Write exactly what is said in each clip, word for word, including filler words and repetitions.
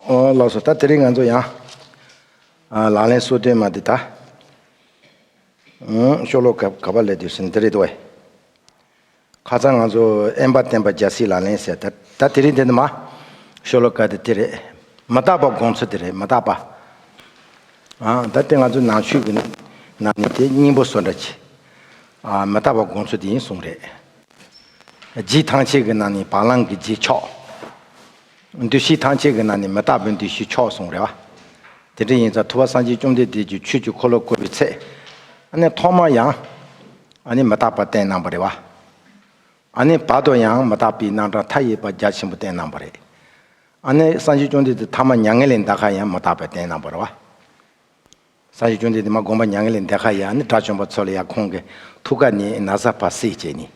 ཨོ་ལགས་སོ། ད་དེ་རིང་ང་ཚོ་ཡང་ཨ་ལག་ལེན་སོ་བདུན་མ་འདི་ད་ཨང་ཤོ་ལོ་ཀ་ག་པ་ལས་དུས་ཟིན་དེ་རེད་དོ། ཁ་སང་ང་ཚོ་དབེན་པ་བསྟེན་པ་རྒྱལ་སྲས་ལག་ལེན་ཟེར་ད་ད་དེ་རིང་དེ་འདི་མ་ཤོ་ལོ་ཀ་དེ་དེ་རེད། མི་རྟག་པ་དགོངས་ཚུལ་དེ་རེད། མི་རྟག་པ། ཨ་ད་དེ་ང་ཚོ་ནང་ཆོས་ཀྱི་ནང་ནས་དེ་སྙིང་པོ་བཟོ་འདྲ་ཆེ། ཨ་མི་རྟག་པ་དགོངས་ཚུལ་དེ་ཡིན་གསུངས་རེད། རྒྱུད་ཐམས་ཅད་ཀྱི་ནང་ནས་བ་ལང་གི་རྒྱུད་མཆོག་འདུ་ཤེས་ཐམས་ཅད་ཀྱི་ནང་ནས་མི་རྟག་པའི་འདུ་ཤེས་མཆོག་གསུངས་རེད་བ། དེ་འདྲ་ཡིན་ཙང་ཐུབ་པ་སངས་རྒྱས་བཅོམ་ལྡན་འདས་ཀྱིས་ཆོས་ཀྱི་འཁོར་ལོ་བསྐོར་བའི་ཚེ། ཨ་ནི་ཐོག་མར་ཡང་ཨ་ནི་མི་རྟག་པ་བསྟན་གནང་བ་རེད་བ། ཨ་ནི་བར་དུ་ཡང་མི་རྟག་པའི་རྣམ་གྲངས་མཐའ་ཡས་པ་རྒྱ་ཆེན་པོ་བསྟན་གནང་བ་རེད། ཨ་ནི་སངས་རྒྱས་བཅོམ་ལྡན་འདས་ཐ་མ་མྱ་ངན་ལས་འདའ་ཁ་ཡང་མི་རྟག་པ་བསྟན་གནང་བ་རེད་བ། སངས་རྒྱས་བཅོམ་ལྡན་འདས་མ་དགོངས་པ་མྱ་ངན་ལས་འདའ་ཁ་ཡང་ནི་དགྲ་བཅོམ་པ་ཚོ་ལ་ཡང་ཁོང་གི་ཐུགས་ཀ་ནས་ན་བཟའ་བ་བསྲེགས་བྱས་ནས།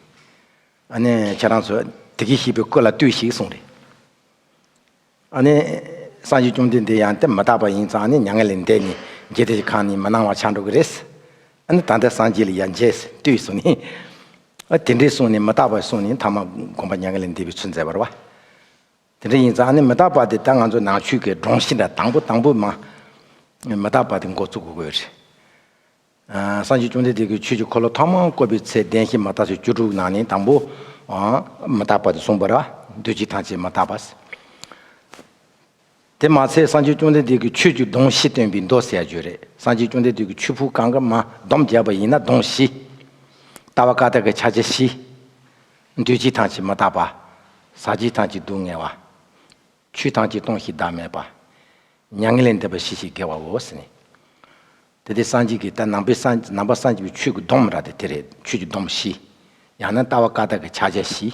ཨ་ནི་ཁྱེད་རང་ཚོ་དེ་སྐད་བཤད་པའི་སྐུ་ལ་ལྟོས་ཤིག་གསུངས་རེད། ཨ་ནི་སངས་རྒྱས་བཅོམ་ལྡན་འདས་ཡང་དེ་མི་རྟག་པ་ཡིན་ཙང་ཨ་ནི་མྱ་ངན་ལས་འདས་ནས་འཇིག་རྟེན་གྱི་ཁམས་ནས་མི་སྣང་བ་ཆགས་འགྲོ་གི་རེད། ཨ་ནི་ད་ལྟ་སངས་རྒྱས་ལ་ཡང་མཇལ་ལྟོས་གསུངས་ནས། ཨ་དེ་འདྲས་གསུངས་ནས་མི་རྟག་པ་གསུངས་ནས་ཐ་མ་དགོངས་པ་མྱ་ངན་ལས་འདས་པའི་ཚུལ་མཛད་པ་རེད་བ། དེ་འདྲ་ཡིན་ཙང་ཨ་ནི་མི་རྟག་པ་དེ་ད་ང་ཚོ་ནང་ཆོས་ཀྱི་སྒྲོམ་གཞི་འདྲ་དང་པོ་དང་པོ་མ། མི་རྟག་པ་དེ་འགོ་བཙུགས་དགོས་ཀྱི་ཡོད་རེད། ཨ་སངས་རྒྱས་བཅོམ་ལྡན་འདས་ཀྱིས་ཆོས་ཀྱི་འཁོར་ལོ་ཐོག་མར་བསྐོར་བའི་ཚེ་བདེན་བཞི་མི་རྟག་སོགས་བཅུ་དྲུག་ནང་ནས་དང་པོ་ཨ་མི་རྟག་པ་དེ་གསུངས་པ་རེད་བ། འདུ་བྱེད་ཐམས་ཅད་མི་རྟག་པ། དེ་མ་ཚད་སངས་རྒྱས་བཅོམ་ལྡན་འདས་ཀྱིས་ཆོས་ཀྱི་སྡོམ་བཞི་སྟོན་པའི་མདོ་ཟེར་ཡ་བརྗོད་རེད། སངས་རྒྱས་བཅོམ་ལྡན་འདས་ཀྱིས་ཆོས་ཕུང་གང་ག་མ་སྡོམ་བརྒྱབ་པ་ཡིན་ན་སྡོམ་བཞི། ལྟ་བ་བཀའ་རྟགས་ཀྱི་ཕྱག་རྒྱ་བཞི། འདུ་བྱེད་ཐམས་ཅད་མི་རྟག་པ། ཟག་བཅས་ཐམས་ཅད་སྡུག་བསྔལ་བ། ཆོས་ཐམས་ཅད་སྟོང་ཞིང་བདག་མེད་པ། མྱ་ངན་ལས་འདས་པ་ཞི་ཞིང་དགེ་བའོ་ཟེར་ནས། དེ་དེ་སངས་རྒྱས་ཀྱིས་ད་ནང་པའི་སངས་ནང་པ་སངས་རྒྱས་པའི་ཆོས་ཀྱི་སྡོམ་ར་དེ་དེ་རེད། ཆོས་ཀྱི་སྡོམ་བཞི། ཡང་ན་ལྟ་བ་བཀའ་རྟགས་ཀྱི་ཕྱག་རྒྱ་བཞི།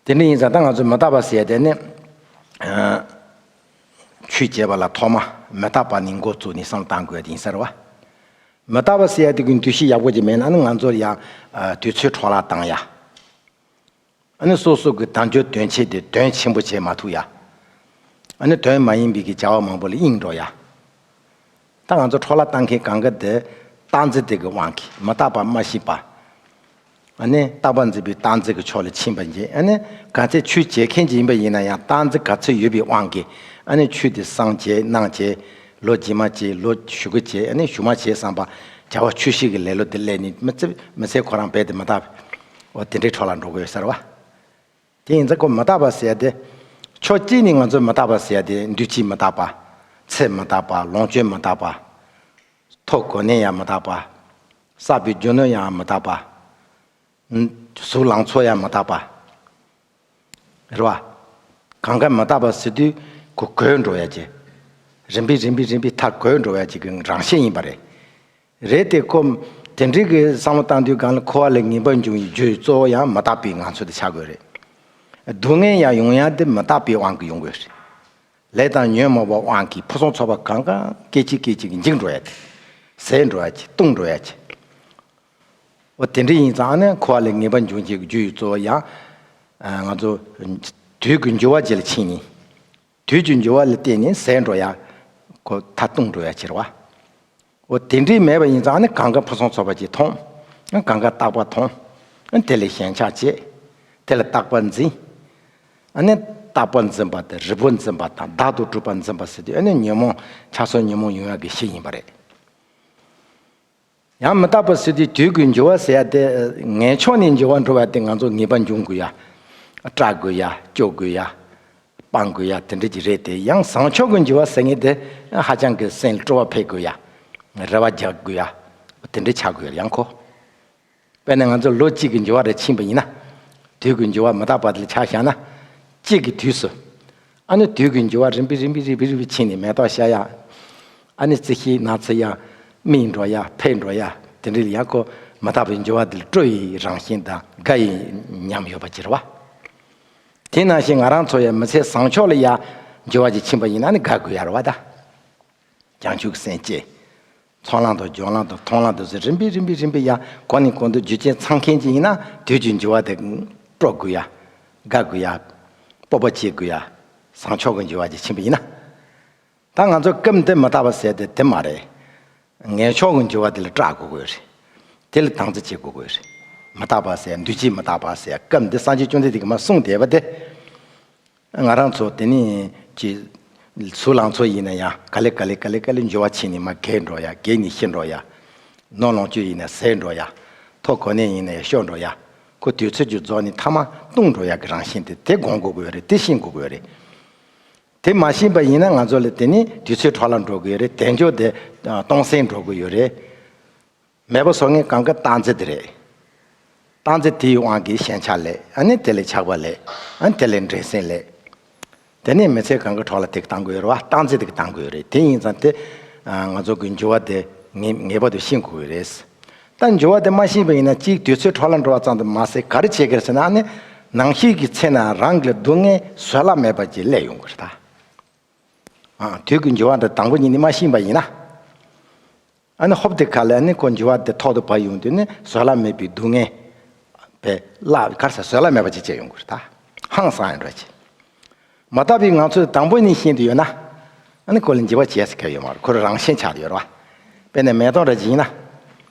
དེ་འདྲ་ཡིན་ཙང་ད་ང་ཚོ་མི་རྟག་པ་ཟེར་ཡ་དེ་ནི། ཨ་ཆོས་བྱེད་པ་ལ་ཐོག་མ་མི་རྟག་པ་ནས་འགོ་བཙུགས་ནས་བསམ་བློ་བཏང་དགོས་ཡ་དེ་ཡིན་ས་རེད་བ། མི་རྟག་པ་ཟེར་ཡ་དེ་གི་འདུ་ཤེས་ཡག་པོ་ཅིག་མེད་ན་ནི་ང་ཚོར་ཡང་ཨ་དུས་ཚོད་འཕྲོ་བརླག་བཏང་ཡ། ཨ་ནི་སོ་སོ་གི་དལ་འབྱོར་དོན་ཆེད་དེ་དོན་ཆེན་པོ་བྱེད་མ་ཐུབ་ཡ། ཨ་ནི་དོན་མ་ཡིན་པའི་གི་བྱ་བ་མང་པོ་ལ་གཡེང་འགྲོ་ཡ། ད་ང་ཚོ་འཕྲོ་བརླག་བཏང་མཁན་གང་ག་དེ་རྟག་འཛིན་དེ་གི་དབང་གིས་མི་རྟག་པ་མ་ཤེས་པ། ཨ་ནི་རྟག་པ་འཛིན་པའི་རྟག་འཛིན་གི་ཕྱོགས་ལ་ཕྱིན་པ་ཡིན། ཨ་ནི་ག་ཚད་ཆོས་བྱེད་མཁན་ཅིག་ཡིན་པ་ཡིན་ན་ཡང་རྟག་འཛིན་ག་ཚོད་ཡོད་པའི་དབང་གིས་ཨ་ནི་ཆོས་དེ་བསམ་བྱས་གནང་བྱས། ལོ་རྗེས་མ་བྱས། ལོ་གཞུག་གུ་བྱས། ཨ་ནི་གཞུག་མ་བྱས་བསམ་པ་བྱ་བ་ཆོས་བཤད་ཀྱི་ལེ་ལོ་དེ་སླེབས་ནས་མི་ཚེ་མི་ཚེ་ཁོ་རང་རྦད་དེ་མི་རྟག་པ། འོ་དེ་འདྲའི་འཕྲོ་བརླག་འགྲོ་གི་ཡོད་ས་རེད་བ། དེ་ཡིན་ཙང་ཁོ་མི་རྟག་པ་ཟེར་ཡ་དེ། ཕྱོགས་གཅིག་ནས་ང་ཚོ་མི་རྟག་པ་ཟེར་ཡ་དེ་འདུས་བྱས་མི་རྟག་པ། ཚེ་མི་རྟག་པ། ལོངས་སྤྱོད་མི་རྟག་པ། ཐོབ་གོ་གནས་ཡང་མི་རྟག་པ། བསགས་པའི་རྒྱུ་ནོར་ཡང་མི་རྟག་པ། གཟུགས་ལང་ཚོ་ཡང་མི་རྟག་པ། རེད་བ། གང་ག་མི་རྟག་པ་ཟེར་དུས་ཁོ་གོལ་འགྲོ་ཡ་ཅིག་རིམ་པས་རིམ་པས་རིམ་པས་མཐའ་གོལ་འགྲོ་ཡ་ཅིག་གི་རང་བཞིན་ཡིན་པ་རེད། རེད་དེ་ཁོ། དེ་འདྲའི་གི་བསམ་བློ་བཏང་དུས་སྒང་ལ་འཁོར་བ་ལས་ངེས་པར་འབྱུང་བའི་རྒྱུ་ཡི་གཙོ་བོ་ཡང་མི་རྟག་པའི་ངང་ཚུལ་དེ་ཆགས་དགོས་རེད། སྡུག་བསྔལ་ཡང་ཡོང་ཡ་དེ་མི་རྟག་པའི་དབང་གིས་ཡོང་དགོས་རེད། ལས་དང་ཉོན་མོངས་པའི་དབང་གིས་ཕུན་སུམ་ཚོགས་པ་གང་ག་སྐད་ཅིག་སྐད་ཅིག་གིས་འཇིག་འགྲོ་ཡ་དེ། ཟད་འགྲོ་ཡ་ཅིག་སྟོང་འགྲོ་ཡ་ཅིག་འོ་དེ་འདྲ་ཡིན་ཙང་ཨ་ནི་འཁོར་བ་ལས་ངེས་པར་འབྱུང་བྱེད་ཀྱི་རྒྱུ་ཡི་གཙོ་བོ་ཡང་། ང་ཚོ། དུས་ཀྱི་འགྱུར་བ་ཅིག་ལ་ཕྱིན་ནས། དུས་ཀྱི་འགྱུར་བ་ལ་བརྟེན་ནས་ཟད་འགྲོ་ཡ། ཁོ་མཐའ་སྟོངས་འགྲོ་ཡ་ཕྱིར་བ། འོ་དེ་འདྲའི་མེད་པ་ཡིན་ཙང་ཨ་ནི་གང་ག་ཕུན་སུམ་ཚོགས་པ་ཅིག་མཐོང་། གང་ག་རྟག་པ་མཐོང་། དེ་ལས་ཞེན་ཆགས་བྱེད། དེ་ལ་རྟག་པ་འཛིན། ཨ་ནི་རྟག་པ་འཛིན་པ་དང་རིལ་པོ་འཛིན་པ་དང་བདག་ཏུ་གྲུབ་པ་འཛིན་པ་ཟེར་དུས་ཨ་ནི་ཉོན་མོངས་ཆགས་སོགས་ཉོན་མོངས་ཡོང་ཡ་གི་གཞི་ཡིན་པ་རེད། ཡང་མི་རྟག་པ་ཟེར་དུས་དུས་ཀྱི་འགྱུར་བ་ཟེར་ཡ་དེ་ངན་ཕྱོགས་ནས་འགྱུར་བ་འགྲོ་བ་དེ་ང་ཚོ་ངེས་པར་འབྱུང་དགོས་ཡ། སྐྲག་དགོས་ཡ། སྐྱོ་དགོས་ཡ། སྤང་དགོས་ཡ་དེ་འདྲ་ཅིག་རེད་དེ། ཡང་བཟང་ཕྱོགས་ཀྱི་འགྱུར་བ་ཟེར་མཁན་དེ་ཧ་ཅང་གི་སེམས་ལ་སྤྲོ་བ་འཕེལ་དགོས་ཡ། རེ་བ་རྒྱག་དགོས་ཡ། དེ་འདྲ་ཆགས་དགོས་ཡ་ཡང་ཁོ། དཔེར་ན་ང་ཚོ་ལོ་གཅིག་གི་འགྱུར་བ་རེ་ཕྱིན་པ་ཡིན་ན། དུས་ཀྱི་འགྱུར་བ་མི་རྟག་པ་དེ་ལ་ཆ་བཞག་ན། གཅིག་གི་དུས་སུ། ཨ་ནི་དུས་ཀྱི་འགྱུར་བ་རིམ་པས་རིམ་པས་རིམ་པས་རིམ་པས་ཕྱིན་ནས་མེ་ཏོག་ཤར་ཡ། ཨ་ནི་རྩི་ཤིང་ནགས་ཚལ་ཡང་སྨིན་འགྲོ་ཡ་འཕེལ་འགྲོ་ཡ་དེ་འདྲ་ལ་ཡང་ཁོ་མི་རྟག་པའི་འགྱུར་བ་དེ་ལ་སྤྲོ་བའི་རང་བཞིན་དང་དགའ་བའི་ཉམས་ཡོད་པ་ཅིག་རེད་བ། དེ་ནང་བཞིན་ང་རང་ཚོ་ཡང་མི་ཚེ་བཟང་ཕྱོགས་ལ་ཡང་འགྱུར་བ་ཅིག་ཕྱིན་པ་ཡིན་ན་ནི་དགའ་དགོས་ཡ་རེད་བ་ད། བྱང་ཆུབ་ཀྱི་སེམས་བསྐྱེད། ཚོགས་ལམ་དང་སྦྱོར་ལམ་དང་མཐོང་ལམ་དུ་ཟེར་རིམ་པས་རིམ་པས་རིམ་པས་ཡང་གོང་ནས་གོང་དུ་རྒྱུ་རྐྱེན་ཚང་མཁན་ཅིག་ཡིན་ན་དུས་ཀྱི་འགྱུར་བ་དེ་སྤྲོ་དགོས་ཡ། དགའ་དགོས་ཡ། སྤོབས་པ་བྱེད་དགོས་ཡ། བཟང་ཕྱོགས་ཀྱི་འགྱུར་བ་ཅིག་ཕྱིན་པ་ཡིན་ན། ད་ང་ཚོ་སྐབས་འདི་མི་རྟག་པ་ཟེར་དེ་དེ་མ་རེད། ངན་ཕྱོགས་ཀྱི་འགྱུར་བ་དེ་ལ་སྐྲག་དགོས་དགོས་རེད། དེ་ལ་དམ་འཛིན་བྱེད་དགོས་དགོས་རེད། མི་རྟག་པ་ཟེར་འདུས་བྱས་མི་རྟག་པ་ཟེར་སྐབས་འདི་སངས་རྒྱས་བཅོམ་ལྡན་འདས་ཀྱིས་མ་གསུངས་བསྡད་པ་དེ། ང་རང་ཚོ་དེ་ནི་ ཅི། ཟུར་ལང་ཚོ་ཡིན་ན་ཡང་ག་ལེ་ག་ལེ་ག་ལེ་ག་ལེ་འགྱུར་བ་ཕྱིན་ནས་མར་རྒས་འགྲོ་ཡ། རྒས་ནས་ཤི་འགྲོ་ཡ། ནོར་ལོངས་སྤྱོད་ཡིན་ན་ཟད་འགྲོ་ཡ། ཐོབ་གོ་གནས་ཡིན་ན་ཡང་ཤོར་འགྲོ་ཡ། ཁོ་དུས་ཚོད་ཀྱི་རྫོགས་ནས་མཐའ་མ་ལྟུང་འགྲོ་ཡ་གི་རང་བཞིན་དེ་དེ་སྒོམ་དགོས་ཀྱི་ཡོད་རེད། དེ་ཤེས་དགོས་ཀྱི་ཡོད་རེད། དེ་མ་ཤེས་པ་ཡིན་ན་ང་ཚོ་ལ་དེ་ནི་དུས་ཚོད་འཕྲོ་བརླག་འགྲོ་གི་ཡོད་རེད། དལ་འབྱོར་དེ་སྟོང་ཟད་འགྲོ་གི་ཡོད་རེད། མེད་པ་བཟོ་མཁན་གང་ག་སྟངས་འཛིན་དེ་རེད། སྟངས་འཛིན་དེའི་དབང་གིས་ཞེན་ཆགས་སླེབས། ཨ་ནི་དེ་ལས་ཆགས་པ་སླེབས། ཨ་ནི་དེ་ལས་འགྲན་སེམས་སླེབས། དེ་ནས་མི་ཚེ་གང་ག་འཕྲོ་བརླག་དེ་ག་བཏང་དགོས་རེད་བ། སྟངས་འཛིན་དེ་ག་བཏང་དགོས་རེད། དེ་ཡིན་ཙང་དེ་ང་ཚོ་གི་འགྱུར་བ་དེ་ངེས་ངེས་པར་དུ་ཤེས་དགོས་ཀྱི་རེད། ད་འགྱུར་བ་དེ་མ་ཤེས་པ་ཡིན་ན་གཅིག་དུས་ཚོད་འཕྲོ་བརླག་འགྲོ་བ་ཙམ་དུ་མ་ཟད་ག་རེ་བྱེད་ཀྱི་རེད་ཟེར་ན། ཨ་ནི་ནང་ཤེས་ཀྱི་ཚེ་ན་རང་གི་སྡུག་བསྔལ་བཟོད་གླགས་མེད་པ་ཅིག་སླེབས་ཡོང་གི་རེད་ད། ཨ། དུས་ཀྱི་འགྱུར་བ་འདི་དང་པོ་ཉིད་ནས་མ་ཤེས་པ་ཡིན་ན། ཨ་ནི་ཧོབ་དེ་ཁ་ལ་ཨ་ནི་ཁོ་འགྱུར་བ་དེ་ཐོག་ཏུ་བབས་ཡོང་དུས་ནི་བཟོད་གླགས་མེད་པའི་སྡུག་བསྔལ་བས་བརླག་གར་ས་བཟོད་གླགས་མེད་པ་ཅིག་སྐྱེ་ཡོང་གི་རེད་ད། ཧང་སང་ཡང་འགྲོ་ཅིག་མ་དག་པའི་ང་ཚོས་དང་པོ་ནས་ཤེས་དུ་ཡོད་ན། ཨ་ནི་ཁོ་ལ་འགྱུར་བ་བྱེད་ས་ག་ཡོད་མ་རེད། ཁོ་རང་བཞིན་ཆགས་དུ་ཡོད་རེད་བ། དཔེར་ན་མེ་ཏོག་འདྲ་ཅིག་ཡིན་ན།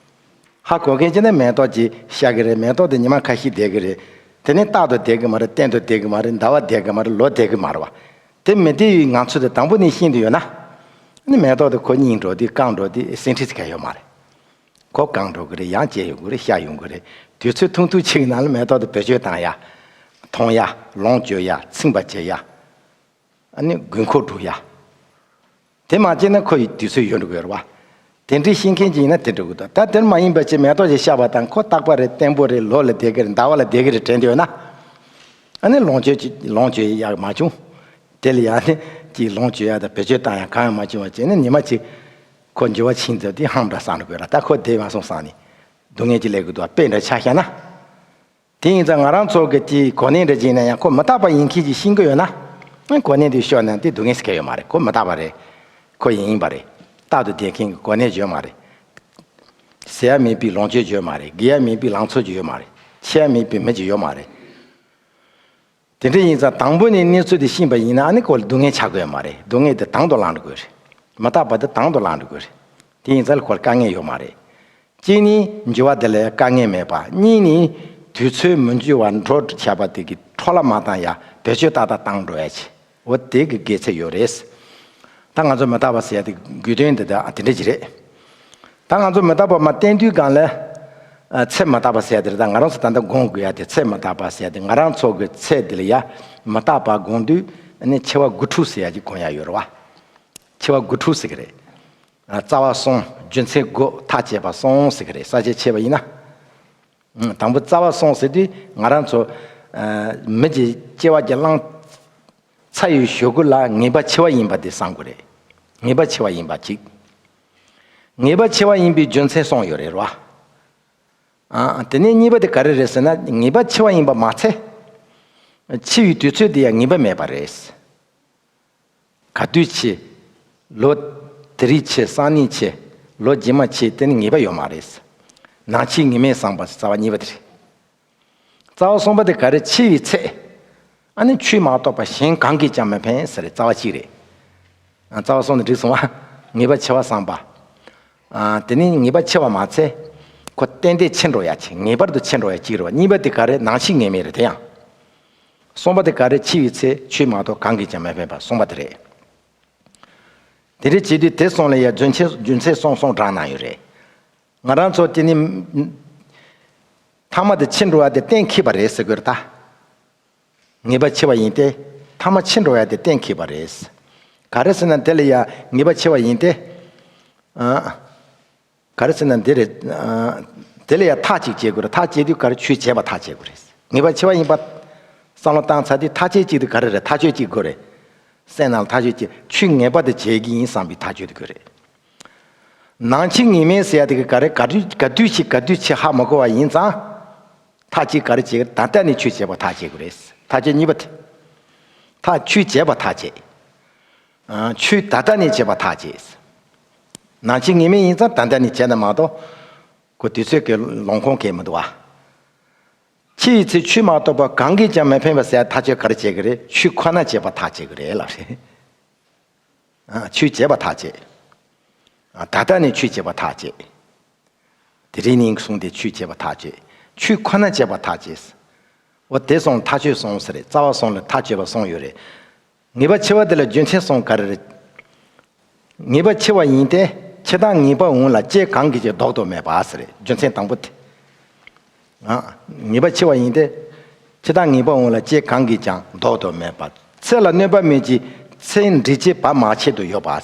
ཧ་གོ་མཁན་ཅིག་ན་མེ་ཏོག་ཅིག་ཤར་གི་རེད། མེ་ཏོག་དེ་ཉི་མ་ཁ་ཤས་བསྡད་གི་རེད། དེ་ནས་རྟག་ཏུ་བསྡད་གི་མ་རེད། གཏན་དུ་བསྡད་གི་མ་རེད། ཟླ་བ་བསྡད་གི་མ་རེད། ལོ་བསྡད་གི་མ་རེད་བ། དེ་མི་བདེ་བའི་ང་ཚོ་དེ་དང་པོ་ནས་ཤེས་དུ་ཡོད་ན། ནི་མེ་ཏོག་དེ་ཁོ་རྙིང་འགྲོ་དུས་སྐམ་འགྲོ་དུས་ཟིན་བྲིས་ཀ་ཡོད་མ་རེད། ཁོ་སྐམ་འགྲོ་གི་རེད། ཡང་སྐྱེ་ཡོང་གི་རེད། ཤར་ཡོང་གི་རེད། དུས་ཚོད་ཐུང་ཐུང་ཅིག་ནང་ལ་མེ་ཏོག་དེ་བེད་སྤྱོད་བཏང་ཡ། མཐོང་ཡ། ལོངས་སྤྱོད་ཡ། ཚིམ་པ་བྱེད་ཡ། ཨ་ནི་དགོས་མཁོ་སྒྲུབ་ཡ། དེ་མ་བྱས་ན་ཁོ་ཡི་དུས་ཚོད་ཡོད་འགྲོ་གི་རེད་བ། དེ་འདྲའི་ཤེས་མཁན་ཅིག་ཡིན་ན་དེ་འགྲོ་གི་འདུག་ད་དེར་མ་ཡིན་པ་ཅིག་མེ་ཏོག་ཅིག་ཤར་བ་དང་ཁོ་རྟག་པ་རེད། བརྟན་པོ་རེད། ལོ་ལ་བསྡད་གི་རེད། ཟླ་བ་ལ་བསྡད་གི་རེད་དྲན་དུ་ཡོད་ན། ཨ་ནི་ལོངས་སྤྱོད་ཅིག་ལོངས་སྤྱོད་ཡག་མ་བྱུང་། དེ་ལ་ཡང་ནི་ཅིག་ལོངས་སྤྱོད་ཡག་དང་བེད་སྤྱོད་བཏང་ཡག་གང་ཡང་མ་བྱུང་བ་བྱས་ནས་ཉི་མ་ཅིག་ཁོ་འགྱུར་བ་ཕྱིན་ཚར་དུས་ཧང་འདྲ་སང་འགྲོ་གི་རེད། ད་ཁོ་བསྡད་མ་སོང་སང་ནི་སྡུག་བསྔལ་ཅིག་སླེབས་གི་འདུག་དཔེ་འདྲ་ཆ་བཞག་ན། དེ་ཡིན་ཙང་ང་རང་ཚོ་གི་དེའི་གོ་གནས་འདྲ་ཅིག་ཡིན་ན་ཡང་ཁོ་མི་རྟག་པ་ཡིན་མཁན་ཅིག་ཤེས་ཀྱི་ཡོད་ན། གོ་གནས་དེ་ཤོར་ན་དེ་སྡུག་བསྔལ་ཟེར་མཁན་ཡོད་མ་རེད། ཁོ་མི་རྟག་པ་རེད། ཁོ་ཡིན་ཡིན་པ་རེད། རྟག་ཏུ་བསྡད་མཁན་གྱི་གོ་གནས་ཅིག་ཡོད་མ་རེད། ཟ་ཡ་མེད་པའི་ལོངས་སྤྱོད་ཅིག་ཡོད་མ་རེད། གི་ཡ་མེད་པའི་ལང་ཚོ་ཅིག་ཡོད་མ་རེད། འཆི་ཡ་མེད་པའི་མི་ཅིག་ཡོད་མ་རེད། དེ་འདྲ་ཡིན་ཙང་དང་པོ་ནས་གནས་ཚུལ་དེ་ཤེས་པ་ཡིན་ན་ཨ་ནི་ཁོ་ལ་སྡུག་བསྔལ་ཆགས་ཀྱི་ཡོད་མ་རེད། སྡུག་བསྔལ་དེ་དང་དུ་བླངས་འགྲོ་དགོས་རེད། མི་རྟག་པ་དེ་དང་དུ་བླངས་འགྲོ་དགོས་རེད། དེ་ཡིན་ཙང་ཁོ་ལ་དཀའ་ངལ་ཡོད་མ་རེད། གཅིག་ནི་འགྱུར་བ་དེ་ལ་དཀའ་ངལ་མེད་པ། གཉིས་ནི་དུས་ཚོད་མི་འགྱུར་བ་འགྲོ་བྱ་བ་དེ་གི་འཕྲོ་བརླག་མ་བཏང་ཡ་བེད་སྤྱོད་ཏག་ཏག་བཏང་འགྲོ་ཡ་ཆེ། འོ་དེ་གི་དགེ་མཚན་ཡོད་རེད། ད་ང་ཚོ་མི་རྟག་པ་ཟེར་ཡ་དེ་དགོས་དོན་འདི་ད་དེ་འདྲ་ཅིག་རེད། ད་ང་ཚོ་མི་རྟག་པ་མར་བསྟན་དུས་སྒང་ལ། ཨ། ཚེ་མི་རྟག་པ་ཟེར་ཡ་དེ་རེད། ད་ང་རང་ཚོ་ད་ལྟ་སྒོམ་དགོས་ཡ་དེ་ཚེ་མི་རྟག་པ་ཟེར་ཡ་དེ་ང་རང་ཚོ་གི་ཚེ་འདི་ལ་ཡ་མི་རྟག་པ་སྒོམ་དུས་ཨ་ནི་འཆི་བ་དགུ་ཕྲུགས་ཟེར་ཡ་ཅིག་སྒོམ་ཡ་ཡོད་རེད་བ། འཆི་བ་དགུ་ཕྲུགས་ཟེར་གི་རེད། ཨ། རྩ་བ་གསུམ། རྒྱུ་མཚན་དགུ། ཐག་བཅད་པ་གསུམ་ཟེར་གི་རེད། ས་བཅད་བྱས་པ་ཡིན་ན། ཨང་། དང་པོ་རྩ་བ་གསུམ་ཟེར་དུས་ང་རང་ཚོ། ཨ། མི་གི་སྐྱེ་བ་གི་བླངས་ཚར་བའི་གཞུག་གུ་ལ་ངེས་པ་འཆི་བ་ཡིན་པ་དེ་བསམ་དགོས་རེད། ངེས་པ་འཆི་བ་ཡིན་པ་གཅིག་ངེས་པ་འཆི་བ་ཡིན་པའི་རྒྱུ་མཚན་གསུམ་ཡོད་རེད་བ། ཨ། དེ་ནས་གཉིས་པ་དེ་ག་རེ་རེད་ཟེར་ན། ངེས་པ་འཆི་བ་ཡིན་པ་མ་ཚད། འཆི་བའི་དུས་ཚོད་དེ་ཡང་ངེས་པ་མེད་པ་རེད། ག་དུས་འཆི། ལོ་དེ་རིང་འཆི། སང་ཉིན་འཆི། ལོ་རྗེས་མ་འཆི། དེ་ནི་ངེས་པ་ཡོད་མ་རེད། ནང་འཆི་ངེས་མེད་བསམ་པ་རྩ་བ་གཉིས་པ་དེ་རེད། རྩ་བ་གསུམ་པ་དེ་ག་རེ། འཆི་བའི་ཚེ། ཨ་ནི་ཆོས་མ་གཏོགས་པ་གཞན་གང་གིས་ཀྱང་མི་ཕན་ཟེར་རེད། རྩ་བ་གཅིག་རེད། ཨ། རྩ་བ་གསུམ་དེ་འགྲིག་སོང་བ། ངེས་པ་འཆི་བ་བསམ་པ། ཨ། དེ་ནི་ངེས་པ་འཆི་བ་མ་ཚད། ཁོ་ཏན་ཏན་འཆི་འགྲོ་ཡ་ཆེ། ངེས་པར་དུ་འཆི་འགྲོ་ཡ་གཅིག་རེད་བ། གཉིས་པ་དེ་ག་རེ། ནང་འཆི་ངེས་མེད་རེད། དེ་ཡང་། གསུམ་པ་དེ་ག་རེ། འཆི་བའི་ཚེ་ཆོས་མ་གཏོགས་གང་གིས་ཀྱང་མི་ཕན་པ་གསུམ་པ་དེ་རེད། དེ་འདྲ་བྱེད་དུས་དེ་གསུམ་ལ་ཡང་རྒྱུ་མཚན། རྒྱུ་མཚན་གསུམ་གསུམ་དྲངས་གནང་ཡོད་རེད། ང་རང་ཚོ་དེ་ནི་མཐའ་མ་དེ་འཆི་འགྲོ་བ་དེ་གཏན་འཁེལ་བ་རེད་ཟེར་དགོས་རེད་ད། ངེས་པ་འཆི་བ་ཡིན་ཏེ། མཐའ་མ་འཆི་འགྲོ་ཡ་དེ་གཏན་འཁེལ་བ་རེད། ག་རེ་ཟེར་ན་དེ་ལ་ཡང་ངེས་པ་འཆི་བ་ཡིན་ཏེ། ཨ། ག་རེ་ཟེར་ན་འདི་རེད། ཨ། དེ་ལ་ཡང་ཐག་གཅིག་བཅད་དགོས་རེད། ཐག་བཅད་དུས་ག་རེ། ཆོས་བྱས་པ་ཐག་བཅད་དགོས་རེད། ངེས་པ་འཆི་བ་ཡིན་པ་བསམ་བློ་བཏང་ཚར་དུས་ཐག་བཅད་གཅིག་དེ་ག་རེ་རེད། ཐག་གཅོད་གཅིག་དགོས་རེད། སེམས་ནང་ལ་ཐག་གཅོད་གཅིག་ཆོས་ངེས་པར་དུ་བྱེད་ཀྱི་ཡིན་བསམ་པའི་ཐག་གཅོད་དེ་དགོས་རེད། ནང་འཆི་ངེས་མེད་ཟེར་ཡ་དེ་ག་རེ། ག་དུས། ག་དུས་འཆི། ག་དུས་འཆི་ཧ་མ་གོ་བ་ཡིན་ཙང་། ཐག་གཅིག་ག་རེ་བྱེད། ད་ལྟ་ནས་ཆོས་བྱས་པ་ཐག་བཅད་དགོས་རེད། ཐག་གཅོད་གཉིས་པ་དེ། ཐག་ཆོས་བྱས་པ་ཐག་བཅད། ཨ། ཆོས་ད་ལྟ་ནས་བྱས་པ་ཐག་བཅད། ནང་འཆི་ངེས་མེད་ཡིན་ཙང་ད་ལྟ་ནས་བྱས་ན་མ་གཏོགས། ཁོ་དུས་ཚོད་ཀྱི་ལོང་ཁོང་གས་མི་འདུག་བ། འཆི་བའི་ཚེ་ཆོས་མ་གཏོགས་པ་གང་གིས་ཀྱང་མི་ཕན་པ་ཟེར་ཡ་ཐག་གཅོད་ག་རེ་བྱེད་ཀྱི་རེད། ཆོས་ཁོ་ན་བྱས་པ་ཐག་བཅད་ཀྱི་རེད་ལབ་རེད། ཨ། ཆོས་བྱས་པ་ཐག་བཅད། ཨ། ད་ལྟ་ནས་ཆོས་བྱས་པ་ཐག་བཅད། དེ་རིང་ནས་བཟུང་སྟེ་ཆོས་བྱས་པ་ཐག་བཅད། ཆོས་ཁོ་ན་བྱས་པ་ཐག་བཅད། འོ་དེ་གསུམ་ཐག་ཆོད་གསུམ་ཟེར་རེད། རྩ་བ་གསུམ་ལ་ཐག་ཆོད་པ་གསུམ་ཡོད་རེད། ངེས་པ་ཕྱེ་བ་དེ་ལ་རྒྱུ་མཚན་གསུམ་ག་རེ་རེད། ངེས་པ་ཕྱེ་བ་ཡིན་ཏེ། ཕྱི་དང་ངེས་པ་འོང་ལ་སྐྱེ་གང་གིས་ཀྱང་ལྡོག་ཏུ་མེད་པ་ཟེར་རེད། རྒྱུ་མཚན་དང་པོ་དེ། ཨ། ངེས་པ་ཕྱེ་བ་ཡིན་ཏེ། ཕྱི་དང་ངེས་པ་འོང་ལ་སྐྱེ་གང་གིས་ཀྱང་ལྡོག་ཏུ་མེད་པ། ཚེ་ལ་གནོད་པ་མེད་ཀྱི་ཚེ་འབྲས་ཀྱི་བར་མ་ཆད་དུ་ཡོད་པ།